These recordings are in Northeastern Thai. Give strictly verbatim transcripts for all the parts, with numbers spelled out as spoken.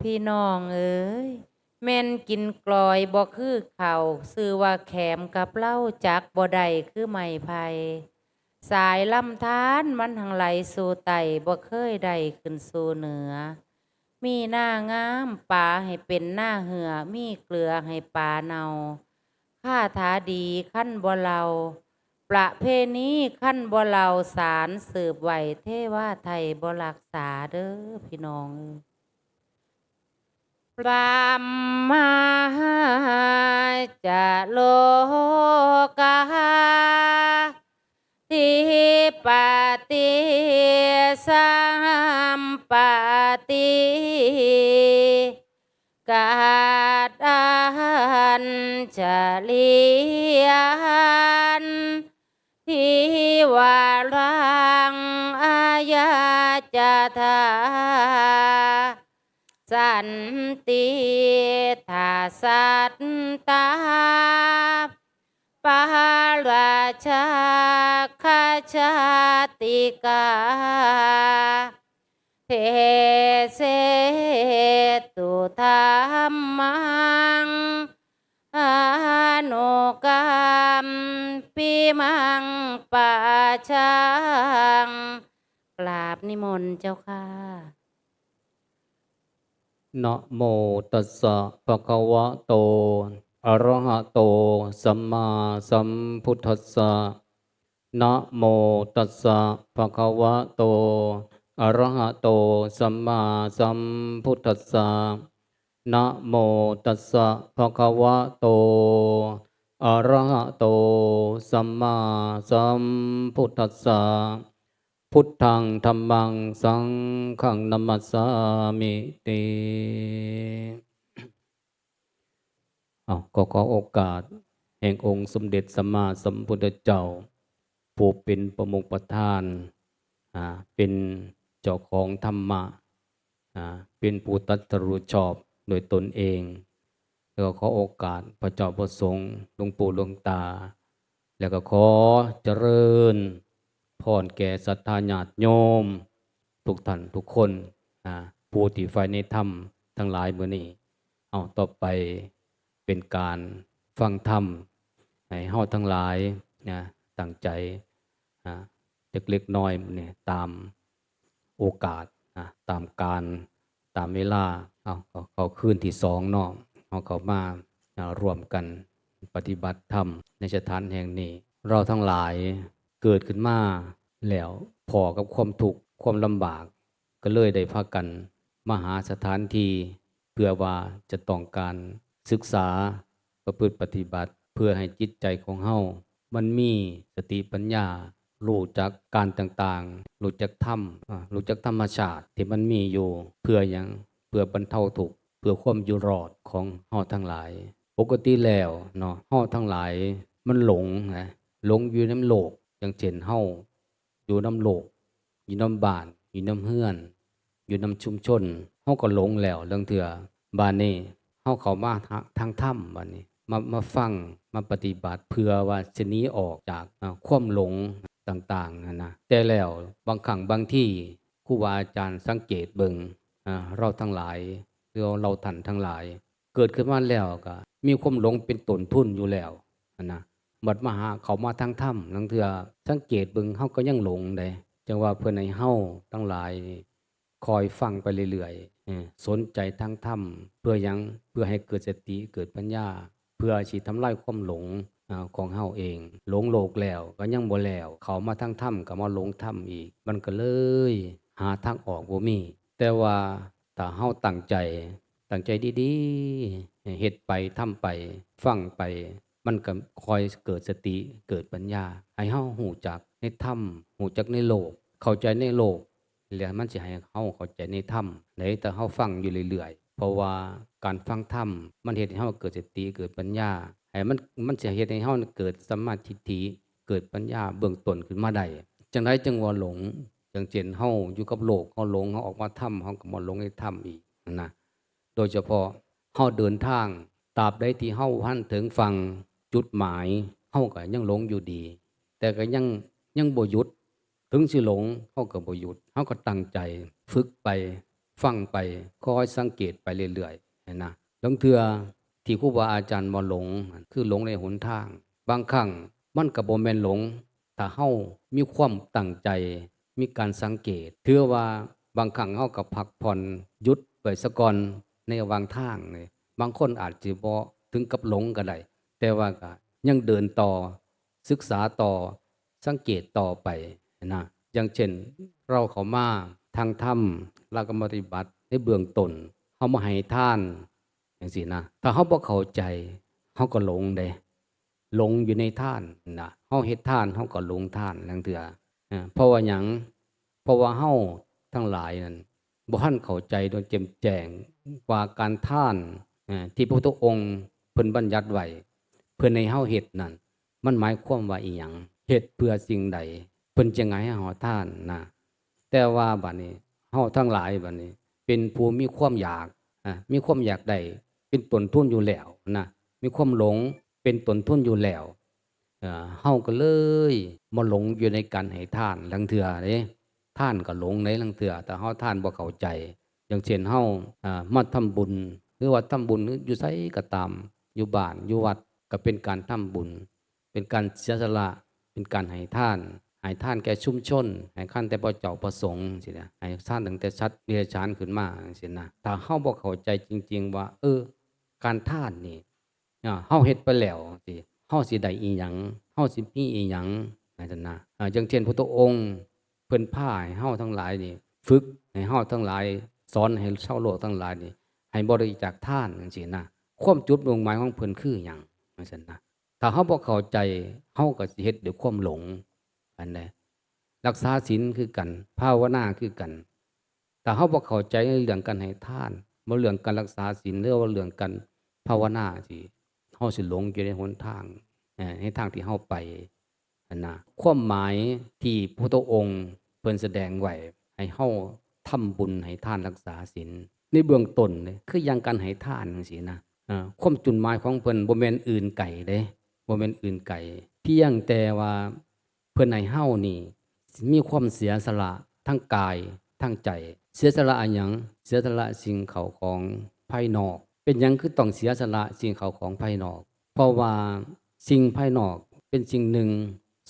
พี่น้องเอ๋ย แม่นกินกลอยบ่คือข้าว ชื่อว่าแขมกับเหล้า จักบ่ได้คือไม้ไผ่ สายลำธารมันหั้งไหลสู่ใต้ บ่เคยได้ขึ้นสู่เหนือ มีนางามปาให้เป็นนาเหือ มีเกลือให้ปาเน่า คาถาดีคันบ่เล่า ประเพณีคันบ่เล่า สานสืบไว้ เทวาไทยบ่รักษาเด้อพี่น้อง พรหมาจะโลกา ธิปติสัมปติ กัดอัญชลียัน ทิวารังอาญาจาธา สันติทาสัตตา ปาราชาคชาติกา เทเสตุธรรมัง อนุกรรมปิมังปะชัง กราบนิมนต์เจ้าค่ะ นะโมตัสสะภะคะวะโต อะระหะโต สัมมาสัมพุทธัสสะ นะโมตัสสะภะคะวะโต อะระหะโต สัมมาสัมพุทธัสสะ นะโมตัสสะภะคะวะโต อะระหะโต สัมมาสัมพุทธัสสะ พุทธัง ธัมมัง สังฆัง นะมัสสามิติ อ้าว ก็ขอโอกาสแห่งองค์สมเด็จสัมมาสัมพุทธเจ้า ผู้เป็นประมุขประธาน อ่า เป็นเจ้าของธรรมะ อ่า เป็นผู้ตรัสรู้ชอบโดยตนเอง แล้วก็ขอโอกาสพระเจ้าพระสงฆ์ หลวงปู่หลวงตา แล้วก็ขอเจริญพรแก่ศรัทธาญาติโยมทุกท่านทุกคน อ่า ผู้ที่ใฝ่ในธรรมทั้งหลายมื้อนี้ เอาต่อไปเป็นการฟังธรรม ให้เฮาทั้งหลายนะ ตั้งใจ อ่า จักเล็กน้อยมื้อนี้ ตามโอกาสนะ ตามกาล ตามเวลา เอา ก็เข้าคืนที่สองเนาะ เฮาเข้ามา อ่า ร่วมกันปฏิบัติธรรมในสถานแห่งนี้ เราทั้งหลายเกิดขึ้นมาแล้วพ้อกับความทุกข์ ความลำบาก ก็เลยได้พากันมาหาสถานที่ เพื่อว่าจะต้องการศึกษา ประพฤติปฏิบัติ เพื่อให้จิตใจของเฮา มันมีสติปัญญา รู้จักการต่างๆ รู้จักธรรม อ่า รู้จักธรรมชาติที่มันมีอยู่ เพื่อหยัง เพื่อบรรเทาทุกข์ เพื่อความอยู่รอดของเฮาทั้งหลาย ปกติแล้วเนาะ เฮาทั้งหลายมันหลงนะ หลงอยู่นำโลก อย่างเช่นเฮา อยู่นำโลก อยู่นำบ้าน อยู่นำเฮือน อยู่นำชุมชน เฮาก็หลงแล้วลางเทื่อ บาดนี้เฮาเข้ามาทาง ทางธรรม บาดนี้ มา มาฟัง มาปฏิบัติ เพื่อว่าสิหนีออกจาก อ่า ความหลงต่างๆ หั้นนะ แต่แล้วบางครั้งบางที ครูบาอาจารย์สังเกตเบิ่ง อ่า เราทั้งหลาย หรือว่าเราท่านทั้งหลาย เกิดขึ้นมาแล้วก็มีความหลงเป็นต้นทุนอยู่แล้วหั้นนะ บัดมาหาเข้ามาทางธรรม ลางเทื่อสังเกตเบิ่ง เฮาก็ยังหลงเด้ จั่งว่าเพิ่นให้เฮาทั้งหลายนี่คอยฟังไปเรื่อยๆ เออ สนใจทางธรรม เพื่อหยัง เพื่อให้เกิดสติ เกิดปัญญา เพื่อสิทำลายความหลง อ่า ของเฮาเอง หลงโลกแล้วก็ยังบ่แล้ว เข้ามาทางธรรมก็มาหลงธรรมอีก มันก็เลยหาทางออกบ่มี แต่ว่าถ้าเฮาตั้งใจ ตั้งใจดีๆ เฮ็ดไป ทำไป ฟังไป มันก็ค่อยเกิดสติ เกิดปัญญา ให้เฮาฮู้จักในธรรม ฮู้จักในโลก เข้าใจในโลก แล้วมันสิให้เฮาเข้าใจในธรรม ในแต่เฮาฟังอยู่เรื่อยๆ เพราะว่าการฟังธรรม มันเฮ็ดให้เฮาเกิดสติ เกิดปัญญา ให้มัน มันสิเฮ็ดให้เฮาเกิดสัมมาทิฏฐิ เกิดปัญญาเบื้องต้นขึ้นมาได้ จั่งใดจั่งว่าหลง อย่างเช่นเฮาอยู่กับโลก เฮาหลง เฮาออกมาธรรม เฮาก็มาหลงในธรรมอีกหั้นนะ โดยเฉพาะเฮาเดินทาง ตราบใดที่เฮาบ่ทันถึงฝั่งจุดหมาย เฮาก็ยังหลงอยู่ดี แต่ก็ยัง ยังบ่หยุด ถึงสิหลง เฮาก็บ่หยุด เฮาก็ตั้งใจฝึกไป ฟังไป คอยสังเกตไปเรื่อยๆ หั้นนะ ลางเทื่อที่ครูบาอาจารย์ว่าหลง คือหลงในหนทาง บางครั้งมันก็บ่แม่นหลง ถ้าเฮามีความตั้งใจ มีการสังเกต ถือว่าบางครั้งเฮาก็พักผ่อน หยุดไว้ซะก่อนในระหว่างทางนี่ บางคนอาจสิบ่ถึงกับหลงก็ได้ แต่ว่าก็ยังเดินต่อ ศึกษาต่อ สังเกตต่อไปนะ อย่างเช่น เราเข้ามาทางธรรม เราก็มาปฏิบัติในเบื้องต้น เฮามาให้ทาน จั่งซี้นะ ถ้าเฮาบ่เข้าใจ เฮาก็หลงเด้ หลงอยู่ในทานนะ เฮาเฮ็ดทาน เฮาก็หลงทานลางเทื่อ อ่า เพราะว่าหยัง เพราะว่าเฮาทั้งหลายนั้น บ่ทันเข้าใจโดยแจ่มแจ้งว่าการทาน อ่า ที่พระพุทธองค์เพิ่นบัญญัติไว้ เพิ่นให้เฮาเฮ็ดนั่น มันหมายความว่าอิหยัง เฮ็ดเพื่อสิ่งใด เพิ่นจึงให้เฮาทานนะ แต่ว่าบัดนี้ เฮาทั้งหลายบัดนี้ เป็นผู้มีความอยาก อ่า มีความอยากได้ เป็นต้นทุนอยู่แล้วนะ มีความหลง เป็นต้นทุนอยู่แล้ว เอ่อ เฮาก็เลยมาหลงอยู่ในการให้ทานลางเทื่อเด้ ทานก็หลงในลางเทื่อ ถ้าเฮาทานบ่เข้าใจ อย่างเช่นเฮา อ่า มาทำบุญ หรือว่าทำบุญอยู่ไสก็ตาม อยู่บ้าน อยู่วัด ก็เป็นการทำบุญ เป็นการเสียสละ เป็นการให้ทาน ให้ทานแก่ชุมชน ให้ทานแต่พระเจ้าพระสงฆ์จั่งซี้นะ ให้ทานตั้งแต่สัตว์เดรัจฉานขึ้นมาจั่งซี้นะ ถ้าเฮาบ่เข้าใจจริงๆว่า เออ การทานนี่ อ่า เฮาเฮ็ดไปแล้วสิ เฮาสิได้อิหยัง เฮาสิมีอิหยัง จั่งซี้นะ อ่า อย่างเช่น พุทธองค์ เพิ่นพาให้เฮาทั้งหลายนี่ ฝึกให้เฮาทั้งหลาย สอนให้ชาวโลกทั้งหลายนี่ ให้บริจาคทานจั่งซี้นะ ความจุดมุ่งหมายของเพิ่นคือหยัง จั่งซี้นะ ถ้าเฮาบ่เข้าใจ เฮาก็สิเฮ็ดด้วยความหลง อันใด รักษาศีลคือกัน ภาวนาคือกัน ถ้าเฮาบ่เข้าใจในเรื่องการให้ทาน บ่เรื่องการรักษาศีล หรือว่าเรื่องการภาวนาสิ เฮาสิหลงอยู่ในหนทาง เอ่อ ในทางที่เฮาไป หั้นนะ ความหมายที่พระพุทธองค์เพิ่นแสดงไว้ ให้เฮาทำบุญให้ทานรักษาศีล ในเบื้องต้นเลย คืออย่างการให้ทานจั่งซี้นะ เอ่อ ความจุดหมายของเพิ่นบ่แม่นอื่นไกลเด้ บ่แม่นอื่นไกล เพียงแต่ว่าเพิ่นให้เฮานี่มีความเสียสละทั้งกายทั้งใจ เสียสละอะหยัง เสียสละสิ่งเข้าของภายนอก เป็นหยังคือต้องเสียสละสิ่งเข้าของภายนอก เพราะว่าสิ่งภายนอกเป็นสิ่งหนึ่ง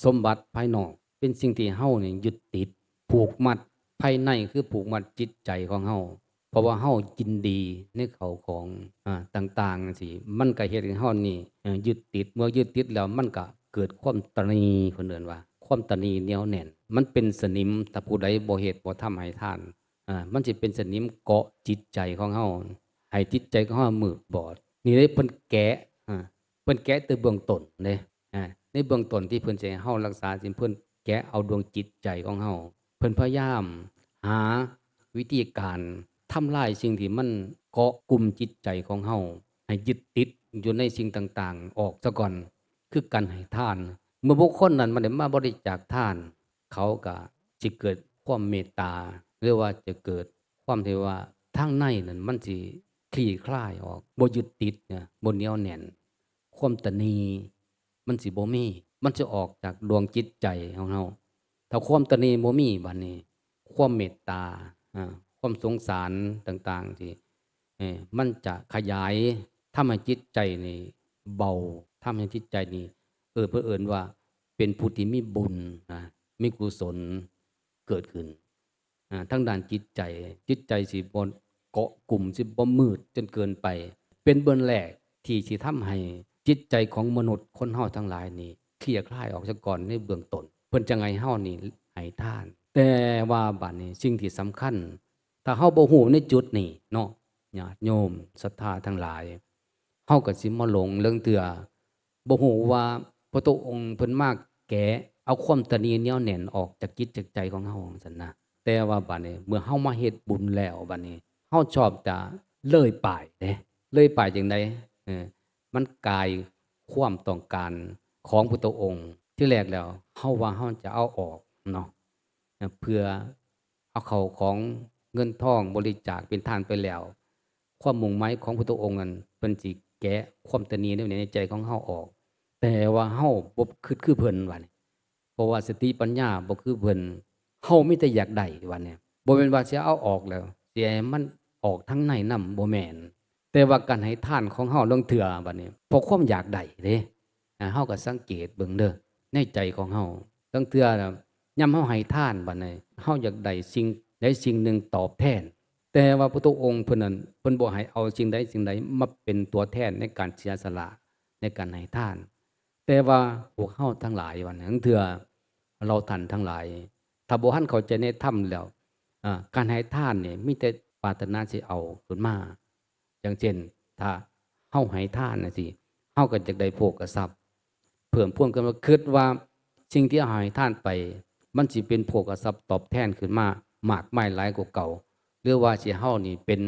สมบัติภายนอกเป็นสิ่งที่เฮานี่ยึดติด ผูกมัด ภายในคือผูกมัดจิตใจของเฮา เพราะว่าเฮายินดีในเข้าของ อ่า ต่างๆ จั่งซี้ มันก็เฮ็ดให้เฮานี่ เอ่อ ยึดติด เมื่อยึดติดแล้วมันก็เกิดความตระหนี่ เพิ่นเอิ้นว่า ความตระหนี่เหนียวแน่น มันเป็นสนิม ถ้าผู้ใดบ่เฮ็ดบ่ทำให้ทาน อ่า มันสิเป็นสนิมเกาะจิตใจของเฮา ให้จิตใจของเฮามืดบอด นี่เลยเพิ่นแกะ อ่า เพิ่นแกะแต่เบื้องต้นเด้ อ่า ในเบื้องต้นที่เพิ่นสิให้เฮารักษาศีล เพิ่นแกะเอาดวงจิตใจของเฮา เพิ่นพยายามหาวิธีการทำลายสิ่งที่มันเกาะกลุ่มจิตใจของเฮา ให้ยึดติดอยู่ในสิ่งต่างๆ ออกซะก่อน คือการให้ทาน เมื่อบุคคลนั้นมันได้มาบริจาคทาน เขาก็สิเกิดความเมตตา หรือว่าจะเกิดความที่ว่าทางในนั่นมันสิคลี่คลายออก บ่ยึดติดนะ บ่เหนียวแน่น ความตระหนี่มันสิบ่มี มันสิออกจากดวงจิตใจของเฮา ถ้าความตระหนี่บ่มีบัดนี้ ความเมตตา อ่า ความสงสารต่างๆ ที่ เอ่อ มันจะขยาย ทำให้จิตใจนี่เบา ทำให้จิตใจนี่ เออ เพิ่นเอิ้นว่าเป็นผู้ที่มีบุญนะ มีกุศลเกิดขึ้น อ่า ทางด้านจิตใจ จิตใจสิบ่เกาะกลุ่ม สิบ่มืดจนเกินไป เป็นเบื้องแรกที่สิทำให้จิตใจของมนุษย์คนเฮาทั้งหลายนี่เคลี่ยคลายออกซะก่อนในเบื้องต้น เพิ่นจั่งให้เฮานี่ให้ทาน แต่ว่าบัดนี้สิ่งที่สำคัญ ถ้าเฮาบ่ฮู้ในจุดนี้เนาะ ญาติโยมศรัทธาทั้งหลาย เฮาก็สิมาหลงเรื่องเทื่อ บ่ฮู้ว่าพระพุทธองค์เพิ่นมาแกะเอาความตระหนี่เหนียวแน่นออกจากจิตจากใจของเฮาจั่งซั้นนะ แต่ว่าบัดนี้เมื่อเฮามาเฮ็ดบุญแล้วบัดนี้ เฮาชอบจะเลยป้ายเด้ เลยป้ายจั่งใด เออ มันกายความต้องการของพุทธองค์ ที่แรกแล้วเฮาว่าเฮาจะเอาออกเนาะ เพื่อเอาเข้าของเงินทองบริจาคเป็นทานไปแล้ว ความมุ่งหมายของพุทธองค์นั้นเพิ่นสิแกะความตระหนี่ในใจของเฮาออก แต่ว่าเฮาบ่คิดคือเพิ่นว่านี่ เพราะว่าสติปัญญาบ่คือเพิ่น เฮามีแต่อยากได้ว่านี่ บ่แม่นว่าสิเอาออกแล้ว สิให้มันออกทางในนำ บ่แม่น แต่ว่าการให้ทานของเฮาลางเทื่อบัดนี้ เพราะความอยากได้เด้ อ่า เฮาก็สังเกตเบิ่งเด้อ ในใจของเฮา ลางเทื่อน่ะ ยามเฮาให้ทานบัดนี้ เฮาอยากได้สิ่งใดสิ่งหนึ่งตอบแทน แต่ว่าพระพุทธองค์เพิ่นนั้น เพิ่นบ่ให้เอาสิ่งใดสิ่งใดมาเป็นตัวแทนในการเสียสละ ในการให้ทาน แต่ว่าพวกเฮาทั้งหลายบัดนี้ ลางเทื่อ เราท่านทั้งหลาย ถ้าบ่ทันเข้าใจในธรรมแล้ว อ่า การให้ทานนี่มีแต่ปรารถนาสิเอาขึ้นมา อย่างเช่น ถ้าเฮาให้ทานจั่งซี้ เฮาก็อยากได้โภคทรัพย์ เพิ่มพูนขึ้นมา คิดว่าสิ่งที่เฮาให้ทานไป มันสิเป็นโภคทรัพย์ตอบแทนขึ้นมามากมายหลายกว่าเก่า หรือว่าสิเฮานี่เป็น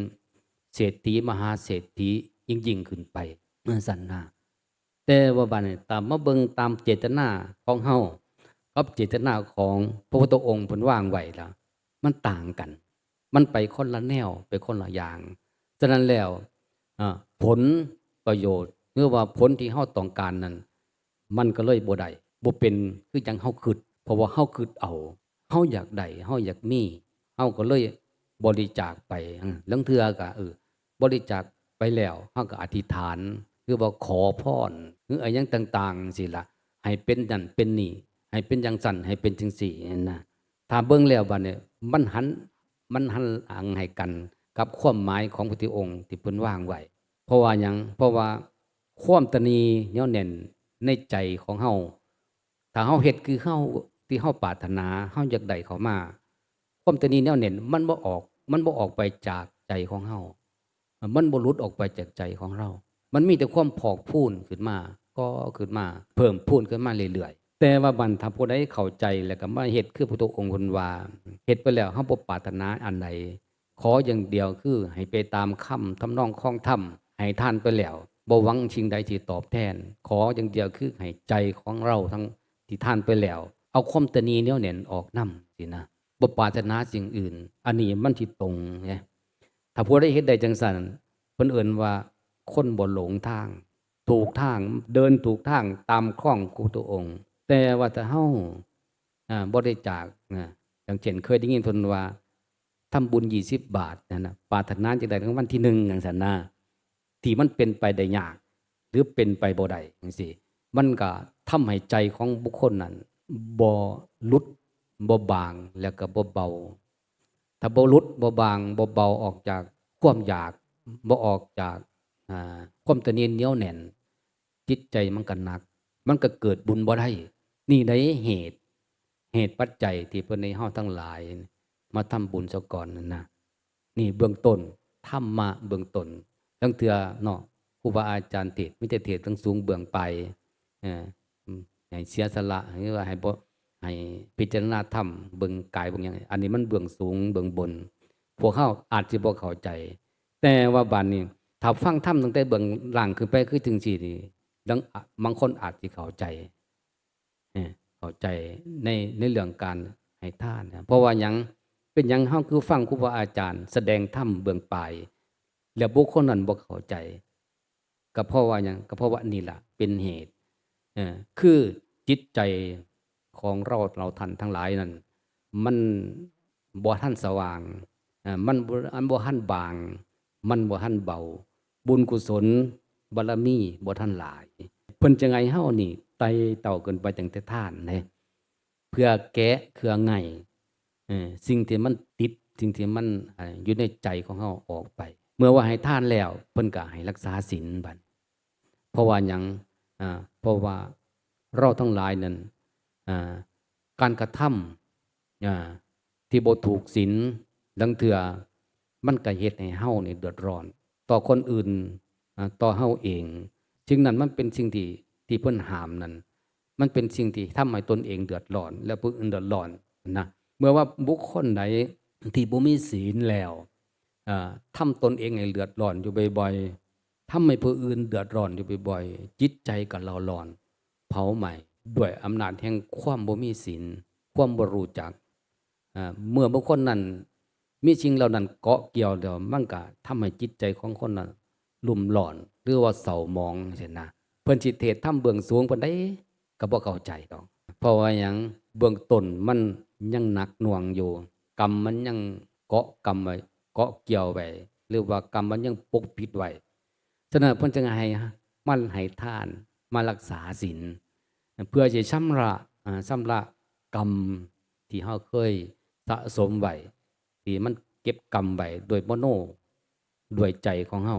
เศรษฐีมหาเศรษฐียิ่งๆขึ้นไป จั่งซั้นนะ แต่ว่าบัดนี้ตามมาเบิ่งตามเจตนาของเฮา กับเจตนาของพระพุทธองค์เพิ่นวางไว้แล้ว มันต่างกัน มันไปคนละแนว ไปคนละอย่าง ฉะนั้นแล้ว อ่า ผลประโยชน์ หรือว่าผลที่เฮาต้องการนั้น มันก็เลยบ่ได้ บ่เป็นคือจั่งเฮาคิด เพราะว่าเฮาคิดเอา เฮาอยากได้ เฮาอยากมี เฮาก็เลยบริจาคไป อืม ลางเทื่อก็ เออ บริจาคไปแล้ว เฮาก็อธิษฐาน หรือว่าขอพร หรืออะหยังต่างๆ จั่งซี้ล่ะ ให้เป็นนั่นเป็นนี่ ให้เป็นจั่งซั้น ให้เป็นจั่งซี้ หั้นนะ ถ้าเบิ่งแล้วบัดนี้ มันหัน มันหันหลังให้กันกับความหมายของพระพุทธองค์ที่เพิ่นวางไว้ เพราะว่าหยัง เพราะว่าความตระหนี่แนวแน่นในใจของเฮา ถ้าเฮาเฮ็ดคือเฮา ที่เฮาปรารถนา เฮาอยากได้เข้ามา ความตระหนี่แนวแน่นมันบ่ออก มันบ่ออกไปจากใจของเฮา มันบ่หลุดออกไปจากใจของเรา มันมีแต่ความพอกพูนขึ้นมา ก่อขึ้นมา เพิ่มพูนขึ้นมาเรื่อยๆ แต่ว่าบัดถ้าผู้ใดเข้าใจแล้วก็มาเฮ็ดคือพระพุทธองค์เพิ่นว่า เฮ็ดไปแล้วเฮาบ่ปรารถนาอันใด ขออย่างเดียวคือให้ไปตามคำทำนองคลองธรรม ให้ทานไปแล้ว บ่หวังสิ่งใดที่ตอบแทน ขออย่างเดียวคือให้ใจของเราทั้งที่ทานไปแล้ว เอาความตระหนี่แนวแน่นออกนำ ซี้นะ บ่ปรารถนาสิ่งอื่น อันนี้มันสิตรงไง ถ้าผู้ใดเฮ็ดได้จั่งซั้น เพิ่นเอิ้นว่าคนบ่หลงทาง ถูกทาง เดินถูกทางตามคลองของพระพุทธองค์ แต่ว่าถ้าเฮา อ่า บริจาค นะ อย่างเช่นเคยได้ยินเพิ่นว่า ทำบุญยี่สิบบาทนั่นน่ะ ปรารถนาจั่งใดรางวัลที่หนึ่งจั่งซั้นนะ ที่มันเป็นไปได้ยาก หรือเป็นไปบ่ได้จั่งซี้ มันก็ทำให้ใจของบุคคลนั้นบ่หลุด บ่บาง แล้วก็บ่เบา ถ้าบ่หลุด บ่บาง บ่เบาออกจากความอยาก บ่ออกจาก อ่า ความตระหนี่เหนียวแน่น จิตใจมันก็หนัก มันก็เกิดบุญบ่ได้ นี่ได้เหตุ เหตุปัจจัยที่เพิ่นให้เฮาทั้งหลายมาทำบุญซะก่อนนั่นนะ นี่เบื้องต้น ธรรมะเบื้องต้น ลางเทื่อเนาะ ครูบาอาจารย์เทศน์ มีแต่เทศน์เรื่องสูงเบื้องปลาย เอ่อ อืม ให้เสียสละ หรือว่าให้บ่ ให้พิจารณาธรรม เบิ่งกาย เบิ่งหยัง อันนี้มันเบื้องสูง เบื้องบน พวกเฮาอาจสิบ่เข้าใจ แต่ว่าบัดนี้ ถ้าฟังธรรมตั้งแต่เบื้องล่างขึ้นไป คือจั่งซี้นี่ ดัง อ่ะ บางคนอาจสิเข้าใจ เอ่อ เข้าใจใน ในเรื่องการให้ทานนะ เพราะว่าหยัง เป็นหยังเฮาคือฟังครูบาอาจารย์แสดงธรรมเบื้องปลาย แล้วบุคคลนั้นบ่เข้าใจ ก็เพราะว่าหยัง ก็เพราะว่านี่ล่ะเป็นเหตุ เอ่อ คือจิตใจของเรา เราท่านทั้งหลายนั่น มันบ่ทันสว่าง เอ่อ มันบ่ มันบ่ทันบาง มันบ่ทันเบา บุญกุศลบารมีบ่ทันหลาย เพิ่นจึงให้เฮานี่ไต่เต้าขึ้นไปตั้งแต่ทานเด้ เพื่อแกะ เพื่อไง่ เอ่อ สิ่งที่มันติด สิ่งที่มัน เอ่อ อยู่ในใจของเฮาออกไป เมื่อว่าให้ทานแล้ว เพิ่นก็ให้รักษาศีลบัด เพราะว่าหยัง อ่า เพราะว่าเราทั้งหลายนั้น อ่า การกระทำ อ่า ที่บ่ถูกศีล ลางเทื่อมันก็เฮ็ดให้เฮานี่เดือดร้อน ต่อคนอื่น อ่า ต่อเฮาเอง สิ่งนั้นมันเป็นสิ่งที่ ที่เพิ่นห้ามนั้น มันเป็นสิ่งที่ทำให้ตนเองเดือดร้อน และผู้อื่นเดือดร้อนนะ เมื่อว่าบุคคลใดที่บ่มีศีลแล้ว อ่า ทำตนเองให้เดือดร้อนอยู่บ่อยๆ ทำให้ผู้อื่นเดือดร้อนอยู่บ่อยๆ จิตใจก็เล่าร้อน เผาไหม้ด้วยอำนาจแห่งความบ่มีศีล ความบ่รู้จัก อ่า เมื่อบุคคลนั้นมีสิ่งเหล่านั้นเกาะเกี่ยวแล้ว มันก็ทำให้จิตใจของคนนั้นลุ่มร้อน หรือว่าเศร้าหมองจั่งซี้นะ เพิ่นสิเทศน์ธรรมเบื้องสูงปานใดก็บ่เข้าใจดอก เพราะว่าหยัง เบื้องต้นมันยังหนักหน่วงอยู่ กรรมมันยังเกาะกำไว้ เกาะเกี่ยวไว้ หรือว่ากรรมมันยังปกปิดไว้ ฉะนั้นเพิ่นจึงให้ มันให้ทาน มารักษาศีล เพื่อสิชำระ อ่า ชำระกรรมที่เฮาเคยสะสมไว้ ที่มันเก็บกำไว้ด้วยมโน ด้วยใจของเฮา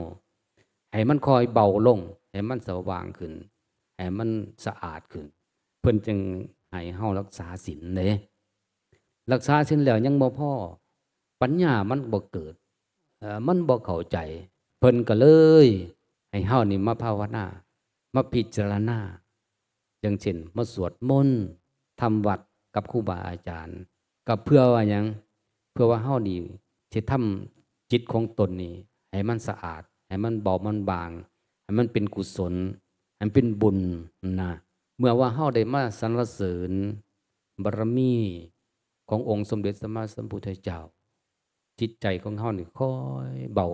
ให้มันค่อยเบาลง ให้มันสว่างขึ้น ให้มันสะอาดขึ้น เพิ่นจึงให้เฮารักษาศีลเด้ รักษาศีลแล้วยังบ่พอ ปัญญามันบ่เกิด เอ่อ มันบ่เข้าใจ เพิ่นก็เลยให้เฮานี่มาภาวนา มาพิจารณา อย่างเช่น มาสวดมนต์ ทำวัดกับครูบาอาจารย์ ก็เพื่อว่าหยัง เพื่อว่าเฮานี่สิทำจิตของตนนี่ให้มันสะอาด ให้มันเบามันบาง ให้มันเป็นกุศล ให้มันเป็นบุญนะ เมื่อว่าเฮาได้มาสรรเสริญบารมีขององค์สมเด็จสัมมาสัมพุทธเจ้า จิตใจของเฮานี่ค่อยเบา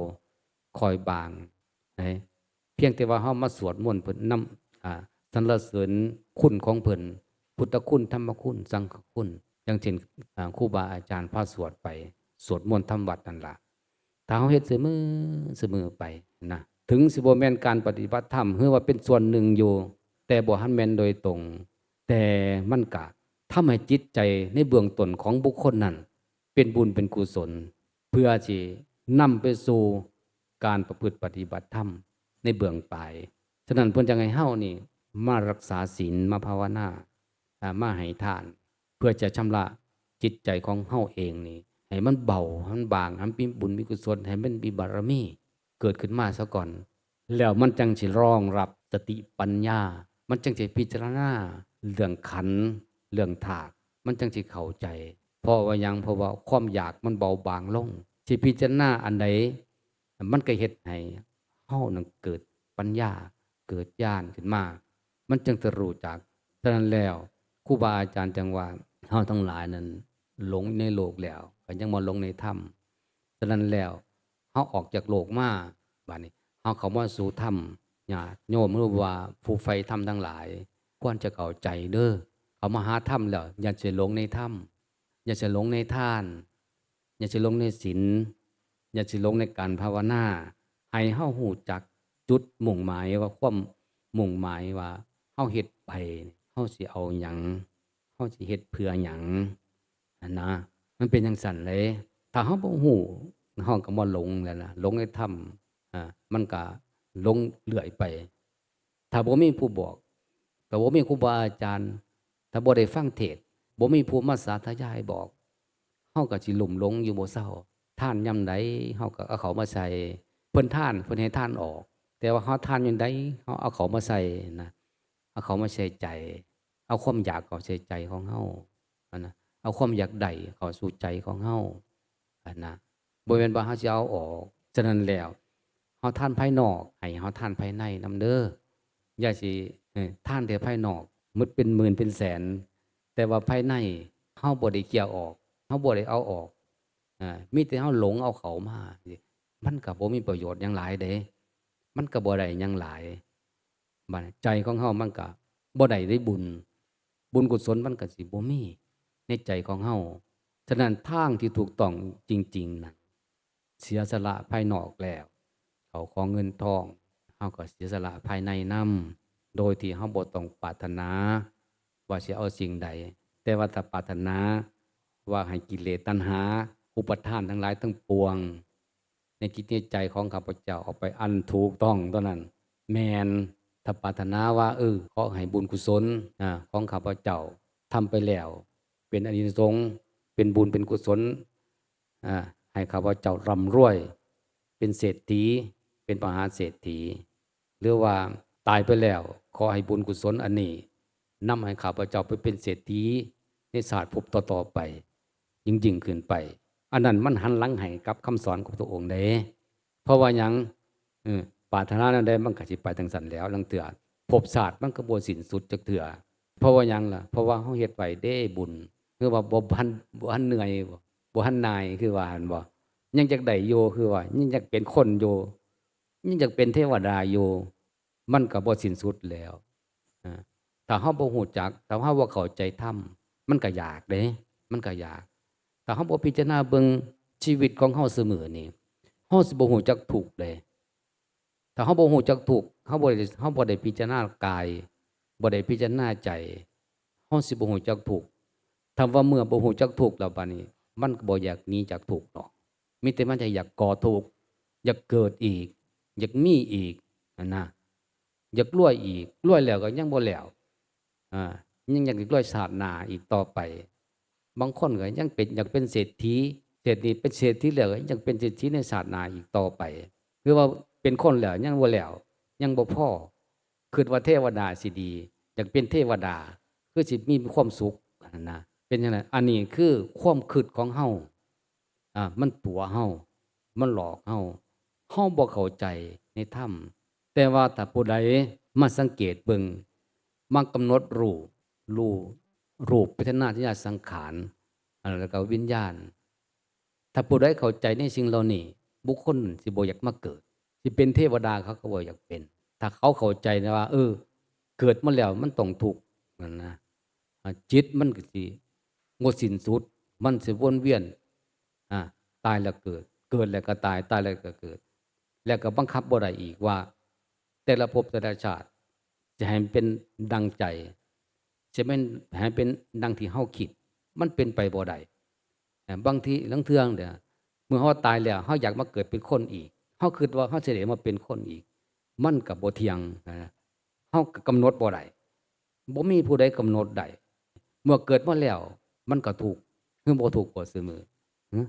ค่อยบาง นะ เพียงแต่ว่าเฮามาสวดมนต์เพิ่นนำ อ่า สรรเสริญคุณของเพิ่น พุทธคุณ ธรรมคุณ สังฆคุณ อย่างเช่น อ่า ครูบาอาจารย์พาสวดไป สวดมนต์ทำวัดนั่นล่ะ ถ้าเฮาเฮ็ดเสมอ เสมอไปนะ ถึงสิบ่แม่นการปฏิบัติธรรม หรือว่าเป็นส่วนหนึ่งอยู่ แต่บ่ทันแม่นโดยตรง แต่มันกะทำให้จิตใจในเบื้องต้นของบุคคลนั้น เป็นบุญเป็นกุศล เพื่อสินำไปสู่การประพฤติปฏิบัติธรรมในเบื้องปลาย ฉะนั้นเพิ่นจั่งให้เฮานี่มารักษาศีล มาภาวนา อ่า มาให้ทาน เพื่อจะชำระจิตใจของเฮาเองนี่ ให้มันเบา ให้มันบาง ให้มันมีบุญมีกุศล ให้มันมีบารมีเกิดขึ้นมาซะก่อน แล้วมันจั่งสิรองรับสติปัญญา มันจั่งสิพิจารณาเรื่องขันธ์ เรื่องธาตุ มันจั่งสิเข้าใจ เพราะว่าหยัง เพราะว่าความอยากมันเบาบางลง สิพิจารณาอันใด มันก็เฮ็ดให้เฮานั้นเกิดปัญญา เกิดญาณขึ้นมา มันจั่งจะรู้จัก ฉะนั้นแล้ว ครูบาอาจารย์จั่งว่า เฮาทั้งหลายนั้นหลงในโลกแล้ว ก็ยังบ่หลงในธรรม ฉะนั้นแล้ว เฮาออกจากโลกมา บัดนี้ เฮาเข้ามาสู่ธรรม ญาติโยม หรือว่าผู้ใฝ่ธรรมทั้งหลาย ควรจะเข้าใจเด้อ เข้ามาหาธรรมแล้ว อย่าสิหลงในธรรม อย่าสิหลงในทาน อย่าสิหลงในศีล อย่าสิหลงในการภาวนา ให้เฮารู้จักจุดมุ่งหมาย ว่าความมุ่งหมายว่าเฮาเฮ็ดไป เฮาสิเอาหยัง เฮาสิเฮ็ดเพื่อหยัง หั้นนะ มันเป็นจั่งซั้นเลย ถ้าเฮาบ่รู้ เฮาก็บ่หลงแล้วล่ะ หลงในธรรม อ่า มันก็หลงเรื่อยไป ถ้าบ่มีผู้บอก ถ้าบ่มีครูบาอาจารย์ ถ้าบ่ได้ฟังเทศน์ บ่มีผู้มาสาธยายบอก เฮาก็สิลุ่มหลงอยู่บ่เซา ทานยามใด เฮาก็เอาเข้ามาใส่ เพิ่นทาน เพิ่นให้ทานออก แต่ว่าเฮาทานยามใด เฮาเอาเข้ามาใส่นะ เอาเข้ามาใส่ใจ เอาความอยากเข้าใส่ใจของเฮา หั้นนะ เอาความอยากได้เข้าสู่ใจของเฮา หั้นนะ บ่แม่นว่าเฮาสิเอาออก ฉะนั้นแล้ว เฮาทานภายนอก ให้เฮาทานภายในนำเด้อ อย่าสิ เอ่อ ทานแต่ภายนอก หมดเป็นหมื่นเป็นแสน แต่ว่าภายในเฮาบ่ได้เขี่ยออก เฮาบ่ได้เอาออก อ่า มีแต่เฮาหลงเอาเข้ามา มันก็บ่มีประโยชน์หยังหลายเด้ มันก็บ่ได้หยังหลาย บัดนี้ใจของเฮามันก็บ่ได้ได้บุญ บุญกุศลมันก็สิบ่มีในใจของเฮา ฉะนั้นทางที่ถูกต้องจริงๆ นั้น เสียสละภายนอกแล้ว เข้าของเงินทอง เฮาก็เสียสละภายในนำ โดยที่เฮาบ่ต้องปรารถนาว่าสิเอาสิ่งใด แต่ว่าถ้าปรารถนาว่าให้กิเลสตัณหา อุปาทานทั้งหลายทั้งปวง ในจิตในใจของข้าพเจ้าออกไปอันถูกต้องเท่านั้น แม่น ถ้าปรารถนาว่า เออ ขอให้บุญกุศล อ่า ของข้าพเจ้าทำไปแล้ว เป็นอานิสงส์ เป็นบุญเป็นกุศล อ่า ให้ข้าพเจ้าร่ำรวย เป็นเศรษฐี เป็นมหาเศรษฐี หรือว่าตายไปแล้ว ขอให้บุญกุศลอันนี้นำให้ข้าพเจ้าไปเป็นเศรษฐีในชาติภพต่อๆ ไป ยิ่งๆ ขึ้นไป อันนั้นมันหันหลังให้กับคำสอนของพระองค์เด้ เพราะว่าหยัง เออ ปรารถนาแนวใดมันก็สิไปจั่งซั้นแหล้ว ลางเทื่อ ภพชาติมันก็บ่สิ้นสุดจักเทื่อ เพราะว่าหยังล่ะ เพราะว่าเฮาเฮ็ดไว้เด้บุญ คือว่าบ่ทัน บ่ทันเหนื่อย บ่ทันหน่าย คือว่าหั่นบ่ ยังอยากได้อยู่ คือว่ายังอยากเป็นคนอยู่ ยังอยากเป็นเทวดาอยู่ มันก็บ่สิ้นสุดแล้ว อ่า ถ้าเฮาบ่รู้จัก ถ้าเฮาบ่เข้าใจธรรม มันก็อยากเด้ มันก็อยาก ถ้าเฮาบ่พิจารณาเบิ่ง ชีวิตของเฮาซุมื้อนี้ เฮาสิบ่ฮู้จักทุกข์เลย ถ้าเฮาบ่ฮู้จักทุกข์ เฮาบ่ได้ เฮาบ่ได้พิจารณากาย บ่ได้พิจารณาใจ เฮาสิบ่ฮู้จักทุกข์ ถ้าว่าเมื่อบ่ฮู้จักทุกข์แล้วบัดนี้ มันก็บ่อยากหนีจากทุกข์ดอก มีแต่มันจะอยากก่อทุกข์ อยากเกิดอีก อยากมีอีก หั้นนะ อยากรวยอีก รวยแล้วก็ยังบ่แล้ว อ่า ยังอยากรวยชาติหน้าอีกต่อไป บางคนก็ยังเป็น อยากเป็นเศรษฐี เศรษฐี เป็นเศรษฐีแล้วก็ยังเป็นเศรษฐีในชาติหน้าอีกต่อไป คือว่าเป็นคนแล้วยังบ่แล้ว ยังบ่พอ คิดว่าเทวดาสิดี อยากเป็นเทวดา คือสิมีความสุข หั้นนะ เป็นจั่งใด อันนี้คือความคิดของเฮา อ่า มันตั๋วเฮา มันหลอกเฮา เฮาบ่เข้าใจในธรรม แต่ว่าถ้าผู้ใดมาสังเกตเบิ่ง มากำหนดรู้ รู้ รูป เวทนา สัญญา สังขาร อ่า แล้วก็วิญญาณ ถ้าผู้ใดเข้าใจในสิ่งเหล่านี้ บุคคลสิบ่อยากมาเกิด สิเป็นเทวดาเขาก็บ่อยากเป็น ถ้าเขาเข้าใจนะว่า เออ เกิดมาแล้วมันต้องทุกข์ หั้นนะ อ่า จิตมันก็สิบ่สิ้นสุด มันสิวนเวียน อ่า ตายแล้วเกิด เกิดแล้วก็ตาย ตายแล้วก็เกิด แล้วก็บังคับบ่ได้อีกว่า แต่ละภพแต่ละชาติ สิให้มันเป็นดังใจ สิแม่นให้เป็นดังที่เฮาคิด มันเป็นไปบ่ได้ อ่า บางที ลางเทื่อเนี่ย เมื่อเฮาตายแล้ว เฮาอยากมาเกิดเป็นคนอีก เฮาคิดว่าเฮาสิได้มาเป็นคนอีก มันก็บ่เที่ยงนะ เฮาก็กำหนดบ่ได้ บ่มีผู้ใดกำหนดได้ เมื่อเกิดมาแล้ว มันก็ทุกข์ คือบ่ทุกข์บ่ซุมื้อ หึ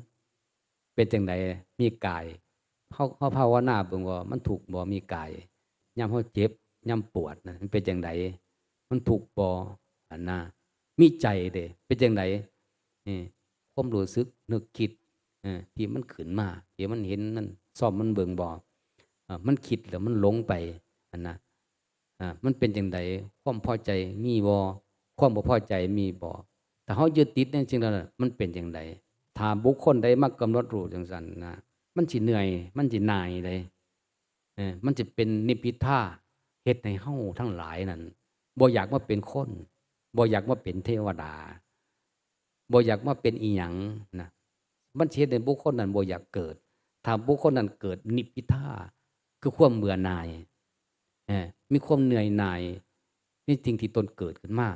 เป็นจั่งใด มีกาย เฮา เฮาภาวนาเบิ่งว่ามันทุกข์บ่ มีกาย ยามเฮาเจ็บ ยามปวดนะ มันเป็นจั่งใด มันทุกข์บ่ หั้นนะ มีใจเด้ เป็นจั่งใด นี่ ความรู้สึกนึกคิด เออ ที่มันขึ้นมา ที่มันเห็น มันซ่อม มันเบิ่งบ่ เออ มันคิดแล้วมันหลงไป หั้นนะ อ่า มันเป็นจั่งใด ความพอใจมีบ่ ความบ่พอใจมีบ่ ถ้าเฮายึดติดในสิ่งเหล่านั้น มันเป็นจั่งใด ถ้าบุคคลใดมากำหนดรู้จั่งซั้นนะ มันสิเหนื่อย มันสิหน่ายเด้ เออ มันสิเป็นนิพพิทา เฮ็ดให้เฮาทั้งหลายนั้น บ่อยากมาเป็นคน บ่อยากมาเป็นเทวดา บ่อยากมาเป็นอิหยังนะ มันสิเฮ็ดให้บุคคลนั้นบ่อยากเกิด ถ้าบุคคลนั้นเกิดนิพพิทา คือความเบื่อหน่าย เออ มีความเหนื่อยหน่ายในสิ่งที่ตนเกิดขึ้นมา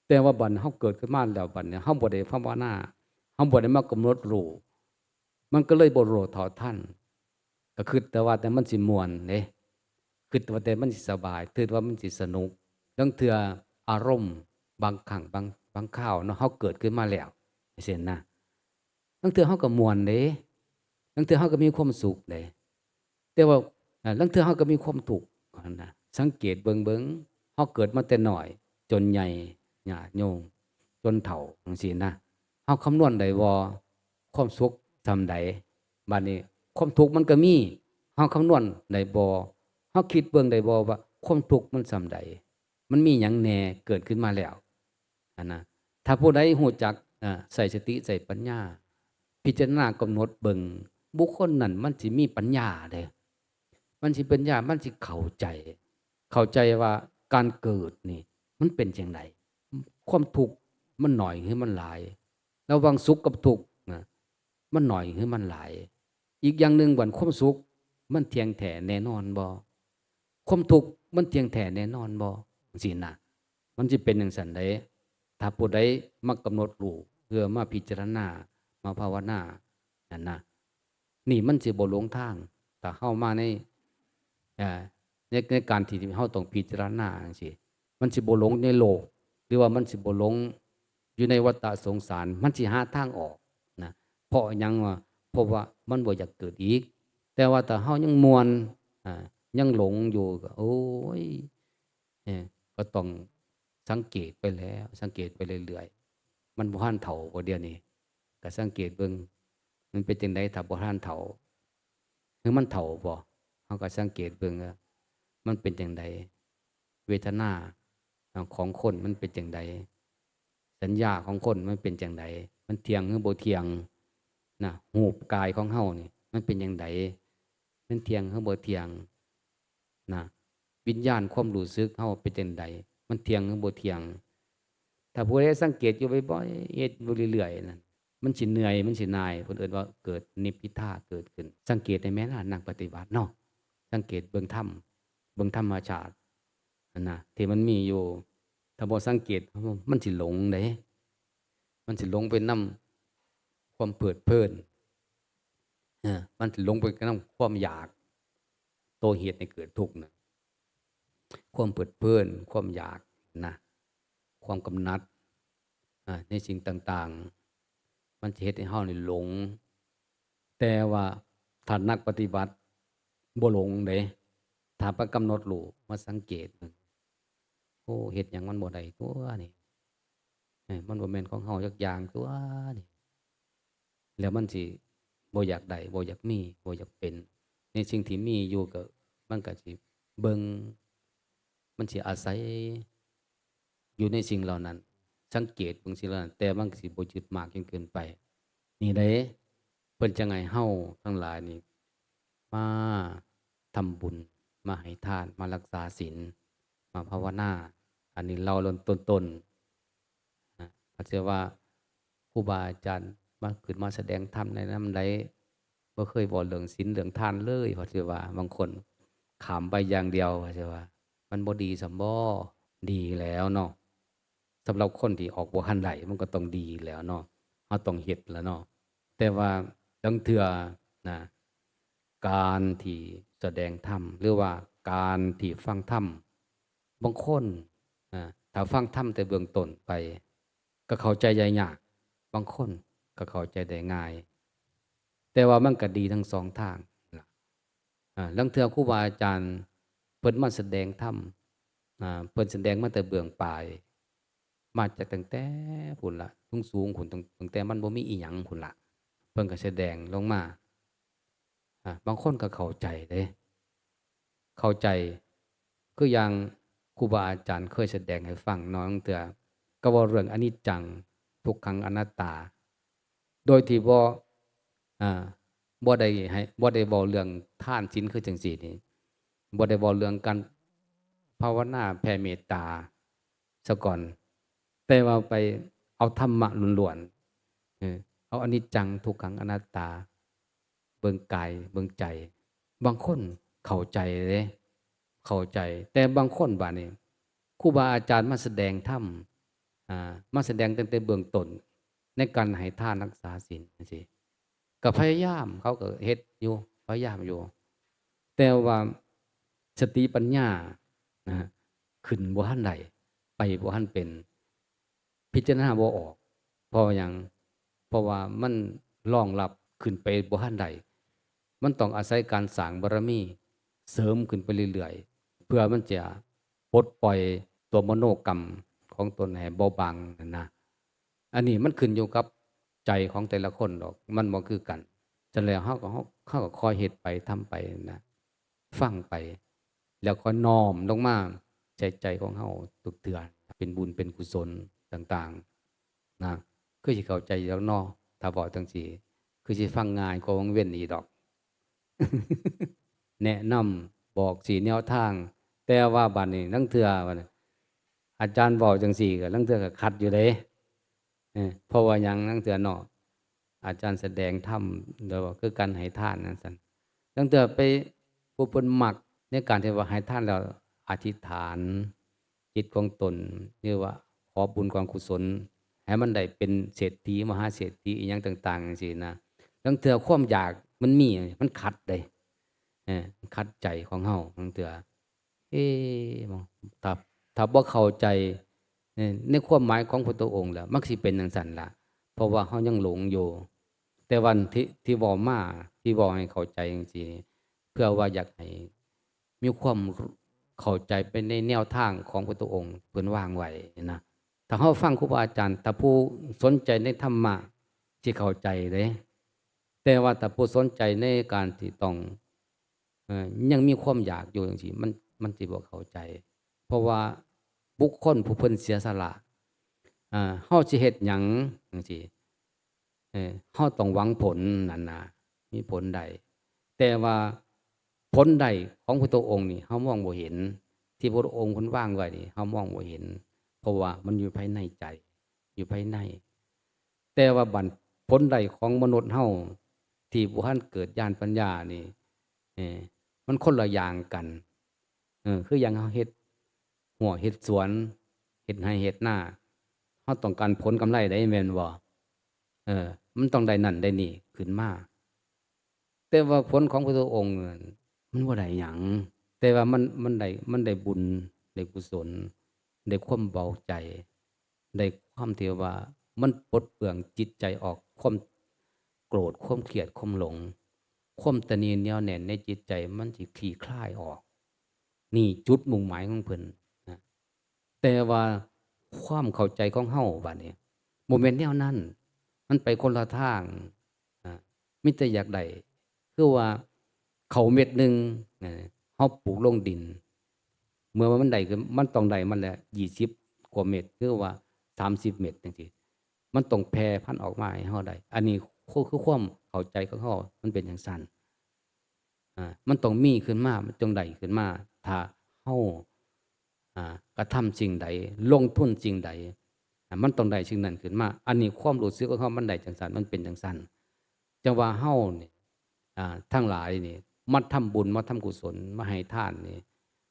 แต่ว่าบัดเฮาเกิดขึ้นมาแล้วบัดนี้ เฮาบ่ได้ภาวนา เฮาบ่ได้มากำหนดรู้ มันก็เลยบ่รู้เท่าทัน ก็คิดแต่ว่าแต่มันสิม่วนเด้ คิดว่าแต่มันสิสบาย คิดว่ามันสิสนุก ลางเทื่ออารมณ์บางครั้งบาง บางคราวเนาะ เฮาเกิดขึ้นมาแล้ว จั่งซี้นะ ลางเทื่อเฮาก็ม่วนเด้ ลางเทื่อเฮาก็มีความสุขเด้ แต่ว่า อ่า ลางเทื่อเฮาก็มีความทุกข์ หั้นนะ สังเกตเบิ่งๆ เฮาเกิดมาแต่น้อย จนใหญ่ ญาติโยม จนเฒ่า จั่งซี้นะ เฮาคำนวณได้บ่ ความสุขส่ำใด บัดนี้ความทุกข์มันก็มี เฮาคำนวณได้บ่ เฮาคิดเบิ่งได้บ่ว่าความทุกข์มันส่ำใด มันมีหยังแหน่เกิดขึ้นมาแล้ว หั้นนะ ถ้าผู้ใดฮู้จัก เอ่อ ใช้สติใช้ปัญญา พิจารณากำหนดเบิ่ง บุคคลนั้นมันสิมีปัญญาเด้ มันสิปัญญา มันสิเข้าใจ เข้าใจว่าการเกิดนี่มันเป็นจั่งใด ความทุกข์มันน้อยหรือมันหลาย ระหว่างสุขกับทุกข์นะ มันน้อยหรือมันหลาย อีกอย่างหนึ่งบัดความสุขมันเที่ยงแท้แน่นอนบ่ ความทุกข์มันเที่ยงแท้แน่นอนบ่ จั่งซี้นะ มันสิเป็นจั่งซั้นเด้ ถ้าผู้ใดมากำหนดรู้ เพื่อมาพิจารณา มาภาวนา นั่นนะ นี่มันสิบ่หลงทาง ถ้าเฮามาใน เอ่อ ใน ในการที่เฮาต้องพิจารณาจั่งซี้ มันสิบ่หลงในโลก หรือว่ามันสิบ่หลงอยู่ในวัฏสงสาร มันสิหาทางออกนะ เพราะหยังวะ เพราะว่ามันบ่อยากเกิดอีก แต่ว่าถ้าเฮายังม่วน อ่า ยังหลงอยู่ก็ โอ้ย เออ ก็ต้องสังเกตไปแล้ว สังเกตไปเรื่อยๆ มันบ่ทันเฒ่าบ่เดี๋ยวนี้ ก็สังเกตเบิ่ง มันเป็นจั่งใดถ้าบ่ทันเฒ่า คือมันเฒ่าบ่ เฮาก็สังเกตเบิ่งว่ามันเป็นจั่งใด เวทนา อ่า ของคนมันเป็นจั่งใด สัญญาของคนมันเป็นจั่งใด มันเที่ยงหรือบ่เที่ยงนะ รูปกายของเฮานี่มันเป็นจั่งใด มันเที่ยงหรือบ่เที่ยงนะ วิญญาณความรู้สึกเฮาเป็นจั่งใด มันเที่ยงหรือบ่เที่ยง ถ้าผู้ใดสังเกตอยู่บ่อยๆ เฮ็ดอยู่เรื่อยๆ นั่น มันสิเหนื่อย มันสิหน่าย เพิ่นเอิ้นว่าเกิดนิพพิทาเกิดขึ้น สังเกตได้แม่นล่ะ นักปฏิบัติเนาะ สังเกตเบิ่งธรรม เบิ่งธรรมชาติ หั่นนะ ที่มันมีอยู่ ถ้าบ่สังเกต มันสิหลงเด้ มันสิหลงไปนำความเพลิดเพลิน เออ มันสิหลงไปนำความอยาก ตัวเหตุให้เกิดทุกข์นะ ความเพลิดเพลิน ความอยากนะ ความกำหนัด อ่า ในสิ่งต่างๆ มันจะเฮ็ดให้เฮานี่หลง แต่ว่าถ้านักปฏิบัติบ่หลงเด้ ถ้าไปกำหนดรู้ มาสังเกตเบิ่ง โอ้ เฮ็ดหยังมันบ่ได้ตั๊วนี่ เอ้ย มันบ่แม่นของเฮาจักอย่างตั๊วนี่ แล้วมันสิบ่อยากได้ บ่อยากมี บ่อยากเป็น ในสิ่งที่มีอยู่ก็ มันก็สิเบิ่ง มันสิอาศัยอยู่ในสิ่งเหล่านั้น สังเกตเบิ่งสิ่งเหล่านั้น แต่มันก็สิบ่ยึดมากจนเกินไป นี่เด้ เพิ่นจั่งให้เฮาทั้งหลายนี่ มาทำบุญ มาให้ทาน มารักษาศีล มาภาวนา อันนี้เล่าเริ่มต้นๆ นะ อาจจะว่าครูบาอาจารย์มาขึ้นมาแสดงธรรมในนำใด บ่เคยเว้าเรื่องศีลเรื่องทานเลย ว่าสิว่า บางคนข้ามไปอย่างเดียว ว่าสิว่า มันบ่ดีซ้ำบ่ ดีแล้วเนาะ สำหรับคนที่ออกบ่ทันได้ มันก็ต้องดีแล้วเนาะ เฮาต้องเฮ็ดแล้วเนาะ แต่ว่าลางเทื่อนะ การที่แสดงธรรม หรือว่าการที่ฟังธรรม บางคน อ่า ถ้าฟังธรรมแต่เบื้องต้นไป ก็เข้าใจได้ยาก บางคนก็เข้าใจได้ง่าย แต่ว่ามันก็ดีทั้งสองทางล่ะ อ่า ลางเทื่อครูบาอาจารย์เพิ่นมาแสดงธรรม อ่า เพิ่นแสดงมาแต่เบื้องปลาย มาจากตั้งแต่พู้นล่ะ สูงๆ พู้น ตั้ง ตั้งแต่มันบ่มีอิหยังพู้นล่ะ เพิ่นก็แสดงลงมา อ่า บางคนก็เข้าใจเด้ เข้าใจ คืออย่างครูบาอาจารย์เคยแสดงให้ฟังเนาะ ลางเทื่อ ก็เว้าเรื่องอนิจจัง ทุกขัง อนัตตา โดยที่บ่ อ่า บ่ได้ให้ บ่ได้เว้าเรื่องทานศีลคือจั่งซี้นี่ บ่ได้เว้าเรื่องการภาวนาแผ่เมตตาซะก่อน แต่ว่าไปเอาธรรมะล้วนๆ เออ เอาอนิจจัง ทุกขัง อนัตตา เบิ่งกาย เบิ่งใจ บางคนเข้าใจเด้ เข้าใจ แต่บางคนบาดนี้ ครูบาอาจารย์มาแสดงธรรม อ่า มาแสดงตั้งแต่เบื้องต้น ในการให้ทานรักษาศีลจั่งซี้ ก็พยายาม เขาก็เฮ็ดอยู่ พยายามอยู่ แต่ว่าสติปัญญานะ ขึ้นบ่ทันได้ ไปบ่ทันเป็น พิจารณาบ่ออก เพราะหยัง เพราะว่ามันรองรับขึ้นไปบ่ทันได้ มันต้องอาศัยการสร้างบารมี เสริมขึ้นไปเรื่อยๆ เพื่อมันจะปลดปล่อยตัวมโนกรรมของตนให้เบาบางนั่นนะ อันนี้มันขึ้นอยู่กับใจของแต่ละคนดอก มันบ่คือกัน ฉะนั้นแล้วเฮาก็ เฮา เฮาก็คอยเฮ็ดไป ทำไปนะ ฟังไป แล้วค่อยน้อมลงมาใส่ใจของเฮาทุกเทื่อ เป็นบุญเป็นกุศลต่างๆ นะ คือสิเข้าใจอยู่ดอกเนาะ ถ้าเว้าจั่งซี้ คือสิฟังง่ายกว่าวังเว้นอีกดอก แนะนำ บอกชี้แนวทาง แต่ว่าบัดนี้ลางเทื่อบัดนี้ อาจารย์เว้าจั่งซี้ ก็ลางเทื่อก็ขัดอยู่เด้ เออ เพราะว่าหยัง ลางเทื่อเนาะ อาจารย์แสดงธรรม โดยว่าคือการให้ทานจั่งซั้น ลางเทื่อไป ผู้เพิ่นมักในการที่ว่าให้ทานแล้วอธิษฐานจิตของตน หรือว่าขอบุญขอกุศล ให้มันได้เป็นเศรษฐี มหาเศรษฐี อิหยังต่างๆ จั่งซี้นะ ลางเทื่อความอยากมันมี มันขัดเด้ เออ มันขัดใจของเฮา ลางเทื่อ เอ๊ะ ถ้า ถ้าบ่เข้าใจใน ในความหมายของพุทธองค์แล้ว มันสิเป็นจั่งซั้นล่ะ เพราะว่าเฮายังหลงอยู่ แต่ว่าที่ ที่เว้ามา ที่เว้าให้เข้าใจจั่งซี้ เพื่อว่าอยากให้มีความเข้าใจไปในแนวทางของพุทธองค์เพิ่นวางไว้นะ ถ้าเฮาฟังครูบาอาจารย์ ถ้าผู้สนใจในธรรมะ สิเข้าใจเด้ แต่ว่าถ้าผู้สนใจในการที่ต้อง เอ่อ ยังมีความอยากอยู่จั่งซี้ มัน มันสิบ่เข้าใจ เพราะว่าบุคคลผู้เพิ่นเสียสละ อ่า เฮาสิเฮ็ดหยังจั่งซี้ เอ่อ เฮาต้องหวังผลนั่นนะ มีผลได้ แต่ว่าผลได้ของพุทธองค์นี่ เฮามองบ่เห็น ที่พุทธองค์เพิ่นวางไว้นี่ เฮามองบ่เห็น เพราะว่ามันอยู่ภายในใจ อยู่ภายใน แต่ว่าบัดผ ลได้ของมนุษย์เฮาที่บ่ทันเกิดญาณปัญญานี่ เออ มันคนละอย่างกัน เออ คืออย่างเฮาเฮ็ดฮวกเฮ็ดสวน เฮ็ดไร่เฮ็ดนา เฮาต้องการผลกำไรได้แม่นบ่ เออ มันต้องได้นั่นได้นี่ขึ้นมา แต่ว่าผลของพระพุทธองค์นั่นมันบ่ได้หยัง แต่ว่ามัน มันได้ มันได้บุญ ได้กุศล ได้ความเบาใจ ได้ความที่ว่ามันปลดเปลื้องจิตใจออก ความโกรธ ความเครียด ความหลง ความตะหนี่เหนียวแน่นในจิตใจมันสิคลี่คลายออก นี่จุดมุ่งหมายของเพิ่นนะ แต่ว่าความเข้าใจของเฮาบัดนี้บ่แม่นแนวนั้น มันไปคนละทางนะ มีแต่อยากได้ คือว่าข้าวเม็ดหนึ่งนะ เฮาปลูกลงดิน เมื่อมันได้คือ มันต้องได้มันแหละ ยี่สิบกว่าเม็ด หรือว่าสามสิบเม็ดจังซี้ มันต้องแผ่พันธุ์ออกมาให้เฮาได้ อันนี้คือ คือความเข้าใจของเฮา มันเป็นจั่งซั้น อ่า มันต้องมีขึ้นมา มันต้องได้ขึ้นมา ถ้าเฮา อ่า กระทำสิ่งใด ลงทุนสิ่งใด อ่า มันต้องได้สิ่งนั้นขึ้นมา อันนี้ความรู้สึกของเฮามันได้จั่งซั้น มันเป็นจั่งซั้น จั่งว่าเฮานี่ อ่า ทั้งหลายนี่ มาทำบุญ มาทำกุศล มาให้ทานนี่